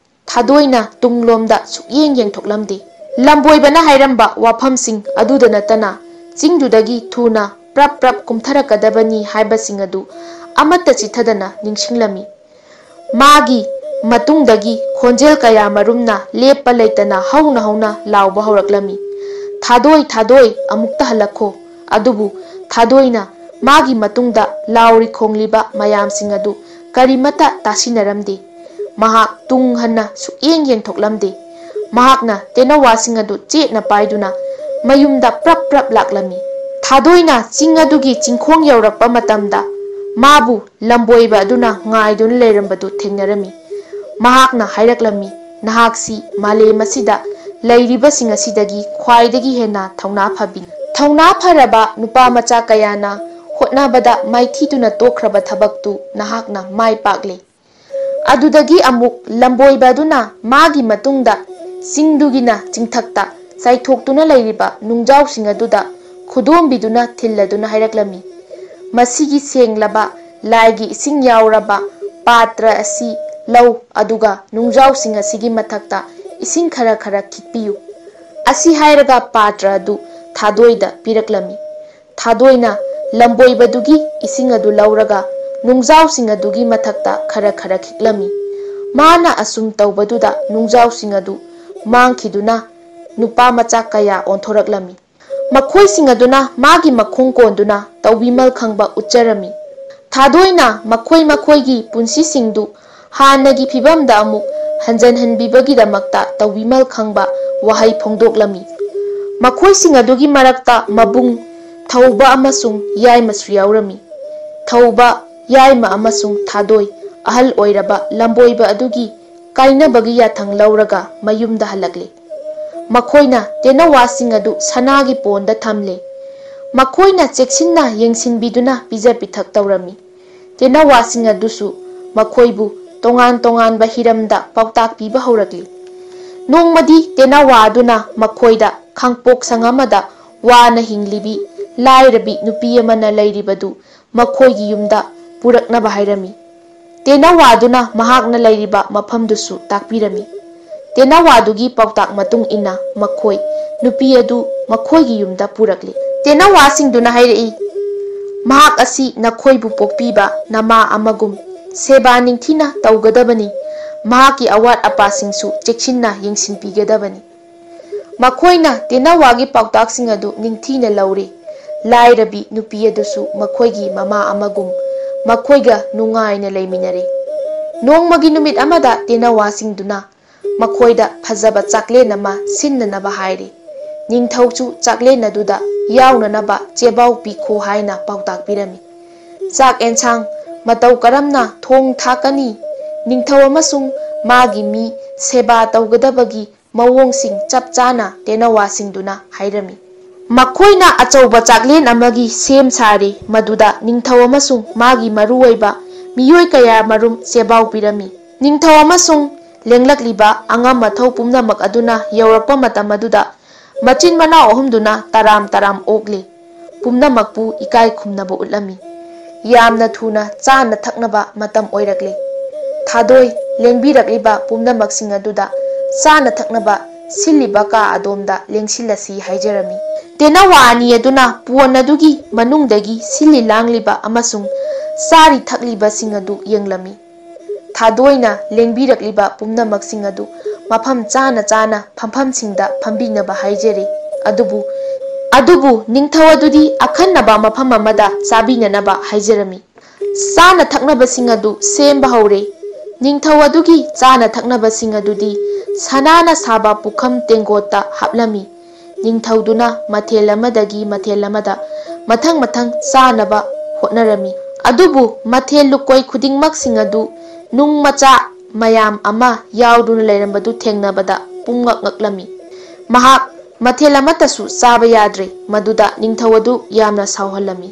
ꯊꯥꯗꯣꯏꯅ ꯇꯨꯡꯂꯣꯝꯗ ꯁꯨꯛꯌꯦꯡ ꯌꯦꯡꯊꯣꯛꯂꯝꯗꯦ꯫ ꯂꯝꯕꯣꯏꯕꯅ ꯍꯥꯏꯔꯝꯕ ꯋꯥꯐꯝꯁꯤꯡ ꯑꯗꯨꯗ ꯅꯠꯇꯅ ꯆꯤꯡꯗꯨꯗꯒꯤ ꯊꯨꯅ ꯄ꯭ꯔꯞ ꯄ꯭ꯔꯞ ꯀꯨꯝꯊꯔꯛꯀꯗꯕꯅꯤ ꯍꯥꯏꯕꯁꯤꯡ ꯑꯗꯨ ꯑꯃꯠꯇ ꯆꯤꯠꯊꯗꯅ ꯅꯤꯡꯁꯤꯡꯂꯝꯃꯤ꯫ ꯃꯥꯒꯤ ꯃꯇꯨꯡꯗꯒꯤ ꯈꯣꯟꯖꯦꯜ ꯀꯌꯥ ꯃꯔꯨꯝꯅ ꯂꯦꯞꯄ ꯂꯩꯇꯅ ꯍꯧꯅ ꯍꯧꯅ ꯂꯥꯎꯕ ꯍꯧꯔꯛꯂꯝꯃꯤ, "ꯊꯥꯗꯣꯏ, ꯊꯥꯗꯣꯏ, ꯑꯃꯨꯛꯇ ꯍꯜꯂꯛꯈꯣ!" ꯑꯗꯨꯕꯨ ꯊꯥꯗꯣꯏꯅ ꯃꯥꯒꯤ ꯃꯇꯨꯡꯗ ꯂꯥꯎꯔꯤ ꯈꯣꯡꯂꯤꯕ ꯃꯌꯥꯝꯁꯤꯡ ꯑꯗꯨ ꯀꯔꯤꯃꯠꯇ ꯇꯥꯁꯤꯟꯅꯔꯝꯗꯦ꯫ ꯃꯍꯥꯛ ꯇꯨꯡ ꯍꯟꯅ ꯁꯨꯛꯌꯦꯡ ꯌꯦꯡꯊꯣꯛꯂꯝꯗꯦ꯫ ꯃꯍꯥꯛꯅ ꯇꯦꯅꯋꯥꯁꯤꯡ ꯑꯗꯨ ꯆꯦꯠꯅ ꯄꯥꯏꯗꯨꯅ ꯃꯌꯨꯝꯗ ꯄ꯭ꯔꯞ ꯄ꯭ꯔꯞ ꯂꯥꯛꯂꯝꯃꯤ꯫ ꯊꯥꯗꯣꯏꯅ ꯆꯤꯡ ꯑꯗꯨꯒꯤ ꯆꯤꯡꯈꯣꯡ ꯌꯧꯔꯛꯄ ꯃꯇꯝꯗ ꯃꯥꯕꯨ ꯂꯝꯕꯣꯏꯕ ꯑꯗꯨꯅ ꯉꯥꯏꯗꯨꯅ ꯂꯩꯔꯝꯕꯗꯨ ꯊꯦꯡꯅꯔꯝꯃꯤ꯫ ꯃꯍꯥꯛꯅ ꯍꯥꯏꯔꯛꯂꯝꯃꯤ, "ꯅꯍꯥꯛꯁꯤ ꯃꯥꯂꯦꯝ ꯑꯁꯤꯗ ꯂꯩꯔꯤꯕꯁꯤꯡ ꯑꯁꯤꯗꯒꯤ ꯈ꯭ꯋꯥꯏꯗꯒꯤ ꯍꯦꯟꯅ ꯊꯧꯅꯥ ꯐꯕꯤꯅꯤ꯫ ꯊꯧꯅꯥ ꯐꯔꯕ ꯅꯨꯄꯥ ꯃꯆꯥ ꯀꯌꯥꯅ ꯍꯣꯠꯅꯕꯗ ꯃꯥꯏꯊꯤꯗꯨꯅ ꯇꯣꯛꯈ꯭ꯔꯕ ꯊꯕꯛꯇꯨ ꯅꯍꯥꯛꯅ ꯃꯥꯏ ꯄꯥꯛꯂꯦ꯫" ꯑꯗꯨꯗꯒꯤ ꯑꯃꯨꯛ ꯂꯝꯕꯣꯏꯕ ꯑꯗꯨꯅ ꯃꯥꯒꯤ ꯃꯇꯨꯡꯗ ꯆꯤꯡꯗꯨꯒꯤꯅ ꯆꯤꯡꯊꯛꯇ ꯆꯥꯏꯊꯣꯛꯇꯨꯅ ꯂꯩꯔꯤꯕ ꯅꯨꯡꯖꯥꯎꯁꯤꯡ ꯑꯗꯨꯗ ꯈꯨꯗꯣꯝꯕꯤꯗꯨꯅ ꯊꯤꯜꯂꯗꯨꯅ ꯍꯥꯏꯔꯛꯂꯝꯃꯤ, "ꯃꯁꯤꯒꯤ ꯁꯦꯡꯂꯕ ꯂꯥꯏꯒꯤ ꯏꯁꯤꯡ ꯌꯥꯎꯔꯕ ꯄꯥꯇ꯭ꯔ ꯑꯁꯤ ꯂꯧ, ꯑꯗꯨꯒ ꯅꯨꯡꯖꯥꯎꯁꯤꯡ ꯑꯁꯤꯒꯤ ꯃꯊꯛꯇ ꯏꯁꯤꯡ ꯈꯔ ꯈꯔ ꯈꯤꯛꯄꯤꯌꯨ꯫" ꯑꯁꯤ ꯍꯥꯏꯔꯒ ꯄꯥꯇ꯭ꯔ ꯑꯗꯨ ꯊꯥꯗꯣꯏꯗ ꯄꯤꯔꯛꯂꯝꯃꯤ꯫ ꯊꯥꯗꯣꯏꯅ ꯂꯝꯕꯣꯏꯕꯗꯨꯒꯤ ꯏꯁꯤꯡ ꯑꯗꯨ ꯂꯧꯔꯒ ꯅꯨꯡꯖꯥꯎꯁꯤꯡ ꯑꯗꯨꯒꯤ ꯃꯊꯛꯇ ꯈꯔ ꯈꯔ ꯈꯤꯛꯂꯝꯃꯤ꯫ ꯃꯥꯅ ꯑꯁꯨꯝ ꯇꯧꯕꯗꯨꯗ ꯅꯨꯡꯖꯥꯎꯁꯤꯡ ꯑꯗꯨ ꯃꯥꯡꯈꯤꯗꯨꯅ ꯅꯨꯄꯥ ꯃꯆꯥ ꯀꯌꯥ ꯑꯣꯟꯊꯣꯔꯛꯂꯝꯃꯤ꯫ ꯃꯈꯣꯏꯁꯤꯡ ꯑꯗꯨꯅ ꯃꯥꯒꯤ ꯃꯈꯣꯡ ꯀꯣꯟꯗꯨꯅ ꯇꯧꯕꯤꯃꯜ ꯈꯪꯕ ꯎꯠꯆꯔꯝꯃꯤ꯫ ꯊꯥꯗꯣꯏꯅ ꯃꯈꯣꯏ ꯃꯈꯣꯏꯒꯤ ꯄꯨꯟꯁꯤꯁꯤꯡꯗꯨ ꯍꯥꯟꯅꯒꯤ ꯐꯤꯕꯝꯗ ꯑꯃꯨꯛ ꯍꯟꯖꯟꯍꯟꯕꯤꯕꯒꯤꯗꯃꯛꯇ ꯇꯧꯕꯤꯃꯜ ꯈꯪꯕ ꯋꯥꯍꯩ ꯐꯣꯡꯗꯣꯛꯂꯝꯃꯤ꯫ ꯃꯈꯣꯏꯁꯤꯡ ꯑꯗꯨꯒꯤ ꯃꯔꯛꯇ ꯃꯕꯨꯡ, ꯊꯧꯕ ꯑꯃꯁꯨꯡ ꯌꯥꯏꯃꯁꯨ ꯌꯥꯎꯔꯝꯃꯤ꯫ ꯊꯧꯕ, ꯌꯥꯏꯃ ꯑꯃꯁꯨꯡ ꯊꯥꯗꯣꯏ, ꯑꯍꯜ ꯑꯣꯏꯔꯕ ꯂꯝꯕꯣꯏꯕ ꯑꯗꯨꯒꯤ ꯀꯥꯏꯅꯕꯒꯤ ꯌꯥꯊꯪ ꯂꯧꯔꯒ ꯃꯌꯨꯝꯗ ꯍꯜꯂꯛꯂꯦ꯫ ꯃꯈꯣꯏꯅ ꯇꯦꯅꯋꯥꯁꯤꯡ ꯑꯗꯨ ꯁꯅꯥꯒꯤ ꯄꯣꯟꯗ ꯊꯝꯂꯦ꯫ ꯃꯈꯣꯏꯅ ꯆꯦꯛꯁꯤꯟꯅ ꯌꯦꯡꯁꯤꯟꯕꯤꯗꯨꯅ ꯄꯤꯖ ꯄꯤꯊꯛ ꯇꯧꯔꯝꯃꯤ꯫ ꯇꯦꯅꯋꯥꯁꯤꯡ ꯑꯗꯨꯁꯨ ꯃꯈꯣꯏꯕꯨ ꯇꯣꯉꯥꯟ ꯇꯣꯉꯥꯟꯕ ꯍꯤꯔꯝꯗ ꯄꯥꯎꯇꯥꯛ ꯄꯤꯕ ꯍꯧꯔꯛꯂꯤ꯫ ꯅꯣꯡꯃꯗꯤ ꯇꯦꯅꯋꯥ ꯑꯗꯨꯅ ꯃꯈꯣꯏꯗ ꯈꯥꯡꯄꯣꯛ ꯁꯪ ꯑꯃꯗ ꯋꯥꯅ ꯍꯤꯡꯂꯤꯕꯤ ꯂꯥꯏꯔꯕꯤ ꯅꯨꯄꯤ ꯑꯃꯅ ꯂꯩꯔꯤꯕꯗꯨ ꯃꯈꯣꯏꯒꯤ ꯌꯨꯝꯗ ꯄꯨꯔꯛꯅꯕ ꯍꯥꯏꯔꯝꯃꯤ꯫ ꯇꯦꯅꯋꯥꯗꯨꯅ ꯃꯍꯥꯛꯅ ꯂꯩꯔꯤꯕ ꯃꯐꯝꯗꯨꯁꯨ ꯇꯥꯛꯄꯤꯔꯝꯃꯤ꯫ ꯇꯦꯅꯋꯥꯗꯨꯒꯤ ꯄꯥꯎꯇꯥꯛ ꯃꯇꯨꯡ ꯏꯟꯅ ꯃꯈꯣꯏ ꯅꯨꯄꯤ ꯑꯗꯨ ꯃꯈꯣꯏꯒꯤ ꯌꯨꯝꯗ ꯄꯨꯔꯛꯂꯤ꯫ ꯇꯦꯅꯋꯥꯁꯤꯡꯗꯨꯅ ꯍꯥꯏꯔꯛꯏ, "ꯃꯍꯥꯛ ꯑꯁꯤ ꯅꯈꯣꯏꯕꯨ ꯄꯣꯛꯄꯤꯕ ꯅꯃꯥ ꯑꯃꯒꯨꯝ ꯁꯦꯕꯥ ꯅꯤꯡꯊꯤꯅ ꯇꯧꯒꯗꯕꯅꯤ꯫ ꯃꯍꯥꯛꯀꯤ ꯑꯋꯥꯠ ꯑꯄꯥꯁꯤꯡꯁꯨ ꯆꯦꯛꯁꯤꯟꯅ ꯌꯦꯡꯁꯤꯟꯕꯤꯒꯗꯕꯅꯤ꯫" ꯃꯈꯣꯏꯅ ꯇꯦꯅꯋꯥꯒꯤ ꯄꯥꯎꯇꯥꯛꯁꯤꯡ ꯑꯗꯨ ꯅꯤꯡꯊꯤꯅ ꯂꯧꯔꯤ꯫ ꯂꯥꯏꯔꯕꯤ ꯅꯨꯄꯤ ꯑꯗꯨꯁꯨ ꯃꯈꯣꯏꯒꯤ ꯃꯃꯥ ꯑꯃꯒꯨꯝ ꯃꯈꯣꯏꯒ ꯅꯨꯡꯉꯥꯏꯅ ꯂꯩꯃꯤꯟꯅꯔꯤ꯫ ꯅꯣꯡꯃꯒꯤ ꯅꯨꯃꯤꯠ ꯑꯃꯗ ꯇꯦꯅꯋꯥꯁꯤꯡꯗꯨꯅ ꯃꯈꯣꯏꯗ ꯐꯖꯕ ꯆꯥꯛꯂꯦꯟ ꯑꯃ ꯁꯤꯟꯅꯅꯕ ꯍꯥꯏꯔꯤ꯫ ꯅꯤꯡꯊꯧꯁꯨ ꯆꯥꯛꯂꯦꯟ ꯑꯗꯨꯗ ꯌꯥꯎꯅꯅꯕ ꯆꯦꯕꯥꯎ ꯄꯤꯈꯣ ꯍꯥꯏꯅ ꯄꯥꯎꯇꯥꯛ ꯄꯤꯔꯝꯃꯤ꯫ ꯆꯥꯛ ꯑꯦꯟꯁꯥꯡ ꯃꯇꯧ ꯀꯔꯝꯅ ꯊꯣꯡ ꯊꯥꯛꯀꯅꯤ? ꯅꯤꯡꯊꯧ ꯑꯃꯁꯨꯡ ꯃꯥꯒꯤ ꯃꯤ ꯁꯦꯕꯥ ꯇꯧꯒꯗꯕꯒꯤ ꯃꯑꯣꯡꯁꯤꯡ ꯆꯞ ꯆꯥꯅ ꯇꯦꯅꯋꯥꯁꯤꯡꯗꯨꯅ ꯍꯥꯏꯔꯝꯃꯤ꯫ ꯃꯈꯣꯏꯅ ꯑꯆꯧꯕ ꯆꯥꯛꯂꯦꯟ ꯑꯃꯒꯤ ꯁꯦꯝ ꯁꯥꯔꯤ, ꯃꯗꯨꯗ ꯅꯤꯡꯊꯧ ꯑꯃꯁꯨꯡ ꯃꯥꯒꯤ ꯃꯔꯨꯑꯣꯏꯕ ꯃꯤꯑꯣꯏ ꯀꯌꯥ ꯃꯔꯨꯝ ꯆꯦꯕꯥꯎ ꯄꯤꯔꯝꯃꯤ꯫ ꯅꯤꯡꯊꯧ ꯑꯃꯁꯨꯡ ꯂꯦꯡꯂꯛꯂꯤꯕ ꯑꯉꯝ ꯑꯊꯧ ꯄꯨꯝꯅꯃꯛ ꯑꯗꯨꯅ ꯌꯧꯔꯛꯄ ꯃꯇꯝ ꯑꯗꯨꯗ ꯃꯆꯤꯟ ꯃꯅꯥꯎ ꯑꯍꯨꯝꯗꯨꯅ ꯇꯔꯥꯝ ꯇꯔꯥꯝ ꯑꯣꯛꯂꯤ꯫ ꯄꯨꯝꯅꯃꯛꯄꯨ ꯏꯀꯥꯏ ꯈꯨꯝꯅꯕ ꯎꯠꯂꯝꯃꯤ꯫ ꯌꯥꯝꯅ ꯊꯨꯅ ꯆꯥꯅ ꯊꯛꯅꯕ ꯃꯇꯝ ꯑꯣꯏꯔꯛꯂꯦ꯫ ꯊꯥꯗꯣꯏ ꯂꯦꯡꯕꯤꯔꯛꯂꯤꯕ ꯄꯨꯝꯅꯃꯛꯁꯤꯡ ꯑꯗꯨꯗ ꯆꯥꯅ ꯊꯛꯅꯕ ꯁꯤꯜꯂꯤꯕ ꯀꯥ ꯑꯗꯣꯝꯗ ꯂꯦꯡꯁꯤꯜꯂꯁꯤ ꯍꯥꯏꯖꯔꯝꯃꯤ꯫ ꯇꯦꯅꯋꯥ ꯑꯅꯤ ꯑꯗꯨꯅ ꯄꯨꯋꯟ ꯑꯗꯨꯒꯤ ꯃꯅꯨꯡꯗꯒꯤ ꯁꯤꯜꯂꯤ ꯂꯥꯡꯂꯤꯕ ꯑꯃꯁꯨꯡ ꯆꯥꯔꯤ ꯊꯛꯂꯤꯕꯁꯤꯡ ꯑꯗꯨ ꯌꯦꯡꯂꯝꯃꯤ꯫ ꯊꯥꯗꯣꯏꯅ ꯂꯦꯡꯕꯤꯔꯛꯂꯤꯕ ꯄꯨꯝꯅꯃꯛꯁꯤꯡ ꯑꯗꯨ ꯃꯐꯝ ꯆꯥꯅ ꯆꯥꯅ ꯐꯝꯐꯝꯁꯤꯡꯗ ꯐꯝꯕꯤꯅꯕ ꯍꯥꯏꯖꯔꯤ꯫ ꯑꯗꯨꯕꯨ, ꯑꯗꯨꯕꯨ ꯅꯤꯡꯊꯧ ꯑꯗꯨꯗꯤ ꯑꯈꯟꯅꯕ ꯃꯐꯝ ꯑꯃꯗ ꯆꯥꯕꯤꯅꯅꯕ ꯍꯥꯏꯖꯔꯝꯃꯤ꯫ ꯆꯥꯅ ꯊꯛꯅꯕꯁꯤꯡ ꯑꯗꯨ ꯁꯦꯝꯕ ꯍꯧꯔꯦ꯫ ꯅꯤꯡꯊꯧ ꯑꯗꯨꯒꯤ ꯆꯥꯅ ꯊꯛꯅꯕꯁꯤꯡ ꯑꯗꯨꯗꯤ ꯁꯅꯥꯅ ꯁꯥꯕ ꯄꯨꯈꯝ ꯇꯦꯡꯒꯣꯠꯇ ꯍꯥꯞꯂꯝꯃꯤ꯫ ꯅꯤꯡꯊꯧꯗꯨꯅ ꯃꯊꯦꯜ ꯑꯃꯗꯒꯤ ꯃꯊꯦꯜ ꯑꯃꯗ ꯃꯊꯪ ꯃꯊꯪ ꯆꯥꯅꯕ ꯍꯣꯠꯅꯔꯝꯃꯤ꯫ ꯑꯗꯨꯕꯨ ꯃꯊꯦꯜ ꯂꯨꯀꯣꯏ ꯈꯨꯗꯤꯡꯃꯛꯁꯤꯡ ꯑꯗꯨ ꯅꯨꯡ ꯃꯆꯥ ꯃꯌꯥꯝ ꯑꯃ ꯌꯥꯎꯗꯨꯅ ꯂꯩꯔꯝꯕꯗꯨ ꯊꯦꯡꯅꯕꯗ ꯄꯨꯡꯉꯛ ꯉꯛꯂꯝꯃꯤ꯫ ꯃꯍꯥꯛ ꯃꯊꯦꯜ ꯑꯃꯠꯇꯁꯨ ꯆꯥꯕ ꯌꯥꯗ꯭ꯔꯦ꯫ ꯃꯗꯨꯗ ꯅꯤꯡꯊꯧ ꯑꯗꯨ ꯌꯥꯝꯅ ꯁꯥꯎꯍꯜꯂꯝꯃꯤ꯫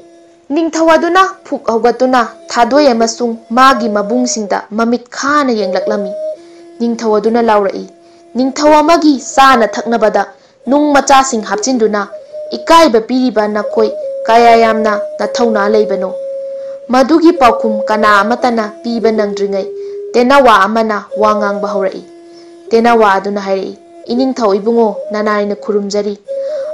ꯅꯤꯡꯊꯧ ꯑꯗꯨꯅ ꯐꯨꯛ ꯍꯧꯒꯠꯇꯨꯅ ꯊꯥꯗꯣꯏ ꯑꯃꯁꯨꯡ ꯃꯥꯒꯤ ꯃꯕꯨꯡꯁꯤꯡꯗ ꯃꯃꯤꯠ ꯈꯥꯅ ꯌꯦꯡꯂꯛꯂꯝꯃꯤ꯫ ꯅꯤꯡꯊꯧ ꯑꯗꯨꯅ ꯂꯥꯎꯔꯛꯏ, "ꯅꯤꯡꯊꯧ ꯑꯃꯒꯤ ꯆꯥꯅ ꯊꯛꯅꯕꯗ ꯅꯨꯡ ꯃꯆꯥꯁꯤꯡ ꯍꯥꯞꯆꯤꯟꯗꯨꯅ ꯏꯀꯥꯏꯕ ꯄꯤꯔꯤꯕ ꯅꯈꯣꯏ ꯀꯌꯥ ꯌꯥꯝꯅ ꯅꯊꯧꯅꯥ ꯂꯩꯕꯅꯣ?" ꯃꯗꯨꯒꯤ ꯄꯥꯎꯈꯨꯝ ꯀꯅꯥ ꯑꯃꯠꯇꯅ ꯄꯤꯕ ꯅꯪꯗ꯭ꯔꯤꯉꯩ ꯇꯦꯅꯋꯥ ꯑꯃꯅ ꯋꯥ ꯉꯥꯡꯕ ꯍꯧꯔꯛꯏ꯫ ꯇꯦꯅꯋꯥ ꯑꯗꯨꯅ ꯍꯥꯏꯔꯛꯏ, "ꯏꯅꯤꯡꯊꯧ ꯏꯕꯨꯡꯉꯣ, ꯅꯅꯥꯏꯅ ꯈꯨꯔꯨꯝꯖꯔꯤ꯫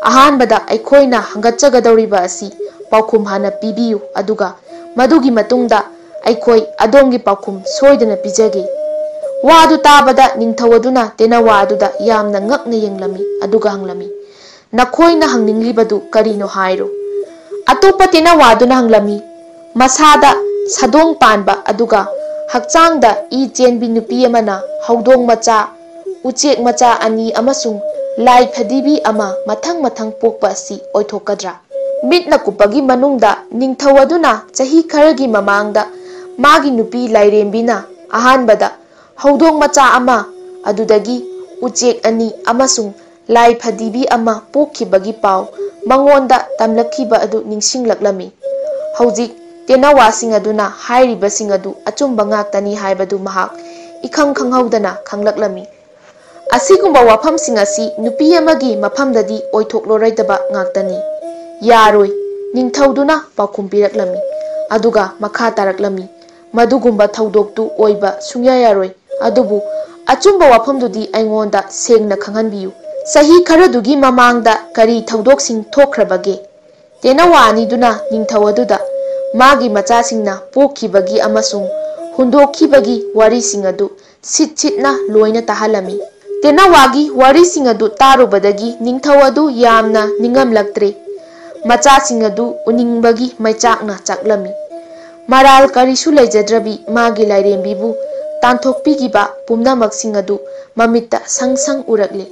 ꯑꯍꯥꯟꯕꯗ ꯑꯩꯈꯣꯏꯅ ꯍꯪꯒꯠꯆꯒꯗꯧꯔꯤꯕ ꯑꯁꯤ ꯄꯥꯎꯈꯨꯝ ꯍꯥꯟꯅ ꯄꯤꯕꯤꯌꯨ, ꯑꯗꯨꯒ ꯃꯗꯨꯒꯤ ꯃꯇꯨꯡꯗ ꯑꯩꯈꯣꯏ ꯑꯗꯣꯝꯒꯤ ꯄꯥꯎꯈꯨꯝ ꯁꯣꯏꯗꯅ ꯄꯤꯖꯒꯦ꯫" ꯋꯥꯗꯨ ꯇꯥꯕꯗ ꯅꯤꯡꯊꯧ ꯑꯗꯨꯅ ꯇꯦꯅꯋꯥ ꯑꯗꯨꯗ ꯌꯥꯝꯅ ꯉꯛꯅ ꯌꯦꯡꯂꯝꯃꯤ, ꯑꯗꯨꯒ ꯍꯪꯂꯝꯃꯤ, "ꯅꯈꯣꯏꯅ ꯍꯪꯅꯤꯡꯂꯤꯕꯗꯨ ꯀꯔꯤꯅꯣ ꯍꯥꯏꯔꯣ?" ꯑꯇꯣꯞꯄ ꯇꯦꯅꯋꯥ ꯑꯗꯨꯅ ꯍꯪꯂꯝꯃꯤ, "ꯃꯁꯥꯗ ꯁꯥꯗꯣꯡ ꯄꯥꯟꯕ ꯑꯗꯨꯒ ꯍꯛꯆꯥꯡꯗ ꯏ ꯆꯦꯟꯕꯤ ꯅꯨꯄꯤ ꯑꯃꯅ ꯍꯧꯗꯣꯡ ꯃꯆꯥ, ꯎꯆꯦꯛ ꯃꯆꯥ ꯑꯅꯤ ꯑꯃꯁꯨꯡ ꯂꯥꯏ ꯐꯗꯤꯕꯤ ꯑꯃ ꯃꯊꯪ ꯃꯊꯪ ꯄꯣꯛꯄ ꯑꯁꯤ ꯑꯣꯏꯊꯣꯛꯀꯗ꯭ꯔꯥ?" ꯃꯤꯠꯅ ꯀꯨꯞꯄꯒꯤ ꯃꯅꯨꯡꯗ ꯅꯤꯡꯊꯧ ꯑꯗꯨꯅ ꯆꯍꯤ ꯈꯔꯒꯤ ꯃꯃꯥꯡꯗ ꯃꯥꯒꯤ ꯅꯨꯄꯤ ꯂꯥꯏꯔꯦꯝꯕꯤꯅ ꯑꯍꯥꯟꯕꯗ ꯍꯧꯗꯣꯡ ꯃꯆꯥ ꯑꯃ, ꯑꯗꯨꯗꯒꯤ ꯎꯆꯦꯛ ꯑꯅꯤ ꯑꯃꯁꯨꯡ ꯂꯥꯏ ꯐꯗꯤꯕꯤ ꯑꯃ ꯄꯣꯛꯈꯤꯕꯒꯤ ꯄꯥꯎ ꯃꯉꯣꯟꯗ ꯇꯝꯂꯛꯈꯤꯕ ꯑꯗꯨ ꯅꯤꯡꯁꯤꯡꯂꯛꯂꯝꯃꯤ꯫ ꯍꯧꯖꯤꯛ ꯇꯦꯅꯋꯥꯁꯤꯡ ꯑꯗꯨꯅ ꯍꯥꯏꯔꯤꯕꯁꯤꯡ ꯑꯗꯨ ꯑꯆꯨꯝꯕ ꯉꯥꯛꯇꯅꯤ ꯍꯥꯏꯕꯗꯨ ꯃꯍꯥꯛ ꯏꯈꯪ ꯈꯪꯍꯧꯗꯅ ꯈꯪꯂꯛꯂꯝꯃꯤ꯫ ꯑꯁꯤꯒꯨꯝꯕ ꯋꯥꯐꯝꯁꯤꯡ ꯑꯁꯤ ꯅꯨꯄꯤ ꯑꯃꯒꯤ ꯃꯐꯝꯗꯗꯤ ꯑꯣꯏꯊꯣꯛꯂꯔꯣꯏꯗꯕ ꯉꯥꯛꯇꯅꯤ꯫ "ꯌꯥꯔꯣꯏ," ꯅꯤꯡꯊꯧꯗꯨꯅ ꯄꯥꯎꯈꯨꯝ ꯄꯤꯔꯛꯂꯝꯃꯤ, ꯑꯗꯨꯒ ꯃꯈꯥ ꯇꯥꯔꯛꯂꯝꯃꯤ, "ꯃꯗꯨꯒꯨꯝꯕ ꯊꯧꯗꯣꯛꯇꯨ ꯑꯣꯏꯕ ꯁꯨꯡꯌꯥ ꯌꯥꯔꯣꯏ꯫ ꯑꯗꯨꯕꯨ ꯑꯆꯨꯝꯕ ꯋꯥꯐꯝꯗꯨꯗꯤ ꯑꯩꯉꯣꯟꯗ ꯁꯦꯡꯅ ꯈꯪꯍꯟꯕꯤꯌꯨ꯫ ꯆꯍꯤ ꯈꯔꯗꯨꯒꯤ ꯃꯃꯥꯡꯗ ꯀꯔꯤ ꯊꯧꯗꯣꯛꯁꯤꯡ ꯊꯣꯛꯈ꯭ꯔꯕꯒꯦ?" ꯇꯦꯅꯋꯥ ꯑꯅꯤꯗꯨꯅ ꯅꯤꯡꯊꯧ ꯑꯗꯨꯗ ꯃꯥꯒꯤ ꯃꯆꯥꯁꯤꯡꯅ ꯄꯣꯛꯈꯤꯕꯒꯤ ꯑꯃꯁꯨꯡ ꯍꯨꯟꯗꯣꯛꯈꯤꯕꯒꯤ ꯋꯥꯔꯤꯁꯤꯡ ꯑꯗꯨ ꯁꯤꯠ ꯁꯤꯠꯅ ꯂꯣꯏꯅ ꯇꯥꯍꯜꯂꯝꯃꯤ꯫ ꯇꯦꯅꯋꯥꯒꯤ ꯋꯥꯔꯤꯁꯤꯡ ꯑꯗꯨ ꯇꯥꯔꯨꯕꯗꯒꯤ ꯅꯤꯡꯊꯧ ꯑꯗꯨ ꯌꯥꯝꯅ ꯅꯤꯡꯉꯝꯂꯛꯇ꯭ꯔꯦ꯫ ꯃꯆꯥꯁꯤꯡ ꯑꯗꯨ ꯎꯅꯤꯡꯕꯒꯤ ꯃꯩꯆꯥꯛꯅ ꯆꯥꯛꯂꯝꯃꯤ꯫ ꯃꯔꯥꯜ ꯀꯔꯤꯁꯨ ꯂꯩꯖꯗ꯭ꯔꯕꯤ ꯃꯥꯒꯤ ꯂꯥꯏꯔꯦꯝꯕꯤꯕꯨ ꯇꯥꯟꯊꯣꯛꯄꯤꯈꯤꯕ ꯄꯨꯝꯅꯃꯛꯁꯤꯡ ꯑꯗꯨ ꯃꯃꯤꯠꯇ ꯁꯪ ꯁꯪ ꯎꯔꯛꯂꯦ꯫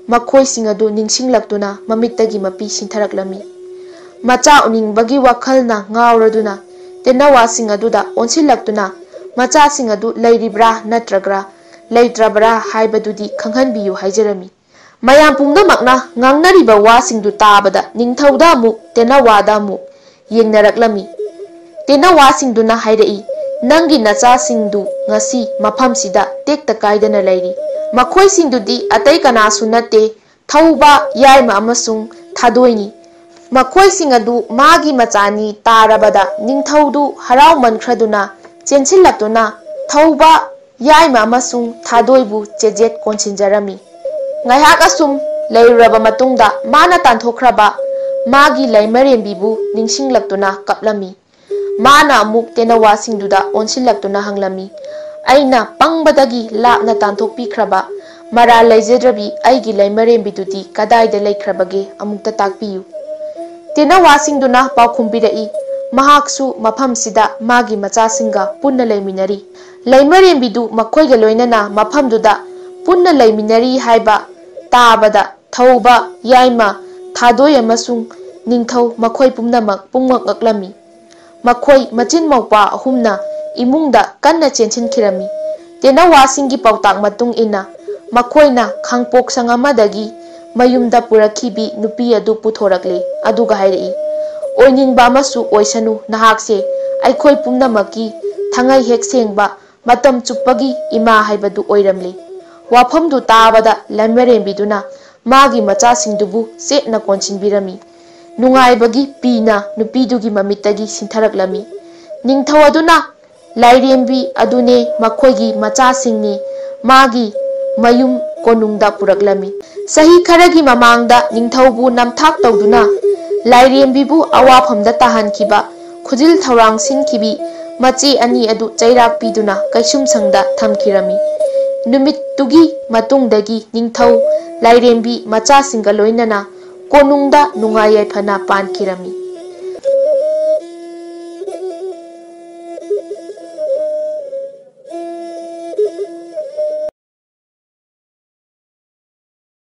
ꯃꯈꯣꯏꯁꯤꯡ ꯑꯗꯨ ꯅꯤꯡꯁꯤꯡꯂꯛꯇꯨꯅ ꯃꯃꯤꯠꯇꯒꯤ ꯃꯄꯤ ꯁꯤꯟꯊꯔꯛꯂꯝꯃꯤ꯫ ꯃꯆꯥ ꯎꯅꯤꯡꯕꯒꯤ ꯋꯥꯈꯜꯅ ꯉꯥꯎꯔꯗꯨꯅ ꯇꯦꯟꯅꯋꯥꯁꯤꯡ ꯑꯗꯨꯗ ꯑꯣꯟꯁꯤꯜꯂꯛꯇꯨꯅ ꯃꯆꯥꯁꯤꯡ ꯑꯗꯨ ꯂꯩꯔꯤꯕ꯭ꯔꯥ ꯅꯠꯇ꯭ꯔꯒ ꯂꯩꯇ꯭ꯔꯕ꯭ꯔꯥ ꯍꯥꯏꯕꯗꯨꯗꯤ ꯈꯪꯍꯟꯕꯤꯌꯨ ꯍꯥꯏꯖꯔꯝꯃꯤ꯫ ꯃꯌꯥꯝ ꯄꯨꯝꯅꯃꯛꯅ ꯉꯥꯡꯅꯔꯤꯕ ꯋꯥꯁꯤꯡꯗꯨ ꯇꯥꯕꯗ ꯅꯤꯡꯊꯧꯗ ꯑꯃꯨꯛ ꯇꯦꯅꯋꯥꯗ ꯑꯃꯨꯛ ꯌꯦꯡꯅꯔꯛꯂꯝꯃꯤ꯫ ꯇꯦꯅꯋꯥꯁꯤꯡꯗꯨꯅ ꯍꯥꯏꯔꯛꯏ, "ꯅꯪꯒꯤ ꯅꯆꯥꯁꯤꯡꯗꯨ ꯉꯁꯤ ꯃꯐꯝꯁꯤꯗ ꯇꯦꯛꯇ ꯀꯥꯏꯗꯅ ꯂꯩꯔꯤ꯫ ꯃꯈꯣꯏꯁꯤꯡꯗꯨꯗꯤ ꯑꯇꯩ ꯀꯅꯥꯁꯨ ꯅꯠꯇꯦ, ꯊꯧꯕ, ꯌꯥꯏꯃ ꯑꯃꯁꯨꯡ ꯊꯥꯗꯣꯏꯅꯤ꯫ ꯃꯈꯣꯏꯁꯤꯡ ꯑꯗꯨ ꯃꯥꯒꯤ ꯃꯆꯥꯅꯤ" ꯇꯥꯔꯕꯗ ꯅꯤꯡꯊꯧꯗꯨ ꯍꯔꯥꯎꯃꯟꯈ꯭ꯔꯗꯨꯅ ꯆꯦꯟꯁꯤꯜꯂꯛꯇꯨꯅ ꯊꯧꯕ, ꯌꯥꯏꯃ ꯑꯃꯁꯨꯡ ꯊꯥꯗꯣꯏꯕꯨ ꯆꯦꯖꯦꯠ ꯀꯣꯟꯁꯤꯟꯖꯔꯝꯃꯤ꯫ ꯉꯥꯏꯍꯥꯛ ꯑꯁꯨꯝ ꯂꯩꯔꯨꯔꯕ ꯃꯇꯨꯡꯗ ꯃꯥꯅ ꯇꯥꯟꯊꯣꯛꯈ꯭ꯔꯕ ꯃꯥꯒꯤ ꯂꯩꯃꯔꯦꯝꯕꯤꯕꯨ ꯅꯤꯡꯁꯤꯡꯂꯛꯇꯨꯅ ꯀꯞꯂꯝꯃꯤ꯫ ꯃꯥꯅ ꯑꯃꯨꯛ ꯇꯦꯅꯋꯥꯁꯤꯡꯗꯨꯗ ꯑꯣꯟꯁꯤꯜꯂꯛꯇꯨꯅ ꯍꯪꯂꯝꯃꯤ, "ꯑꯩꯅ ꯄꯪꯕꯗꯒꯤ ꯂꯥꯞꯅ ꯇꯥꯟꯊꯣꯛꯄꯤꯈ꯭ꯔꯕ ꯃꯔꯥꯜ ꯂꯩꯖꯗ꯭ꯔꯕꯤ ꯑꯩꯒꯤ ꯂꯩꯃꯔꯦꯝꯕꯤꯗꯨꯗꯤ ꯀꯗꯥꯏꯗ ꯂꯩꯈ꯭ꯔꯕꯒꯦ? ꯑꯃꯨꯛꯇ ꯇꯥꯛꯄꯤꯌꯨ꯫" ꯇꯦꯅꯋꯥꯁꯤꯡꯗꯨꯅ ꯄꯥꯎꯈꯨꯝ ꯄꯤꯔꯛꯏ, "ꯃꯍꯥꯛꯁꯨ ꯃꯐꯝꯁꯤꯗ ꯃꯥꯒꯤ ꯃꯆꯥꯁꯤꯡꯒ ꯄꯨꯟꯅ ꯂꯩꯃꯤꯟꯅꯔꯤ꯫ ꯂꯩꯃꯔꯦꯝꯕꯤꯗꯨ ꯃꯈꯣꯏꯒ ꯂꯣꯏꯅꯅ ꯃꯐꯝꯗꯨꯗ ꯄꯨꯟꯅ ꯂꯩꯃꯤꯟꯅꯔꯤ ꯍꯥꯏꯕ ꯇꯥꯕꯗ ꯊꯧꯕ, ꯌꯥꯏꯃ, ꯊꯥꯗꯣꯏ ꯑꯃꯁꯨꯡ ꯅꯤꯡꯊꯧ ꯃꯈꯣꯏ ꯄꯨꯝꯅꯃꯛ ꯄꯨꯡꯉꯛ ꯉꯛꯂꯝꯃꯤ꯫ ꯃꯈꯣꯏ ꯃꯆꯤꯟ ꯃꯧꯄ꯭ꯋꯥ ꯑꯍꯨꯝꯅ ꯏꯃꯨꯡꯗ ꯀꯟꯅ ꯆꯦꯟꯁꯤꯟꯈꯤꯔꯝꯃꯤ꯫ ꯇꯦꯅꯋꯥꯁꯤꯡꯒꯤ ꯄꯥꯎꯇꯥꯛ ꯃꯇꯨꯡ ꯏꯟꯅ ꯃꯈꯣꯏꯅ ꯈꯥꯡꯄꯣꯛꯁꯪ ꯑꯃꯗꯒꯤ ꯃꯌꯨꯝꯗ ꯄꯨꯔꯛꯈꯤꯕꯤ ꯅꯨꯄꯤ ꯑꯗꯨ ꯄꯨꯊꯣꯔꯛꯂꯦ, ꯑꯗꯨꯒ ꯍꯥꯏꯔꯛꯏ, "ꯑꯣꯏꯅꯤꯡꯕ ꯑꯃꯁꯨ ꯑꯣꯏꯁꯅꯨ, ꯅꯍꯥꯛꯁꯦ ꯑꯩꯈꯣꯏ ꯄꯨꯝꯅꯃꯛꯀꯤ ꯊꯉꯩ ꯍꯦꯛ ꯁꯦꯡꯕ ꯃꯇꯝ ꯆꯨꯞꯄꯒꯤ ꯏꯃꯥ ꯍꯥꯏꯕꯗꯨ ꯑꯣꯏꯔꯝꯂꯦ꯫" ꯋꯥꯐꯝꯗꯨ ꯇꯥꯕꯗ ꯂꯥꯏꯃꯔꯦꯝꯕꯤꯗꯨꯅ ꯃꯥꯒꯤ ꯃꯆꯥꯁꯤꯡꯗꯨꯕꯨ ꯆꯦꯠꯅ ꯀꯣꯟꯁꯤꯟꯕꯤꯔꯝꯃꯤ꯫ ꯅꯨꯡꯉꯥꯏꯕꯒꯤ ꯄꯤꯅ ꯅꯨꯄꯤꯗꯨꯒꯤ ꯃꯃꯤꯠꯇꯒꯤ ꯁꯤꯟꯊꯔꯛꯂꯝꯃꯤ꯫ ꯅꯤꯡꯊꯧ ꯑꯗꯨꯅ ꯂꯥꯏꯔꯦꯝꯕꯤ ꯑꯗꯨꯅꯦ, ꯃꯈꯣꯏꯒꯤ ꯃꯆꯥꯁꯤꯡꯅꯤ, ꯃꯥꯒꯤ ꯃꯌꯨꯝ ꯀꯣꯅꯨꯡꯗ ꯄꯨꯔꯛꯂꯝꯃꯤ꯫ ꯆꯍꯤ ꯈꯔꯒꯤ ꯃꯃꯥꯡꯗ ꯅꯤꯡꯊꯧꯕꯨ ꯅꯝꯊꯥꯛ ꯇꯧꯗꯨꯅ ꯂꯥꯏꯔꯦꯝꯕꯤꯕꯨ ꯑꯋꯥꯐꯝꯗ ꯇꯥꯍꯟꯈꯤꯕ ꯈꯨꯖꯤꯜ ꯊꯧꯔꯥꯡ ꯁꯤꯟꯈꯤꯕꯤ ꯃꯆꯦ ꯑꯅꯤ ꯑꯗꯨ ꯆꯩꯔꯥꯛ ꯄꯤꯗꯨꯅ ꯀꯩꯁꯨꯝꯁꯪꯗ ꯊꯝꯈꯤꯔꯝꯃꯤ꯫ ꯅꯨꯃꯤꯠꯇꯨꯒꯤ ꯃꯇꯨꯡꯗꯒꯤ ꯅꯤꯡꯊꯧ ꯂꯥꯏꯔꯦꯝꯕꯤ ꯃꯆꯥꯁꯤꯡꯒ ꯂꯣꯏꯅꯅ ꯀꯣꯅꯨꯡꯗ ꯅꯨꯡꯉꯥꯏ ꯌꯥꯏꯐꯅ ꯄꯥꯟꯈꯤꯔꯝꯃꯤ꯫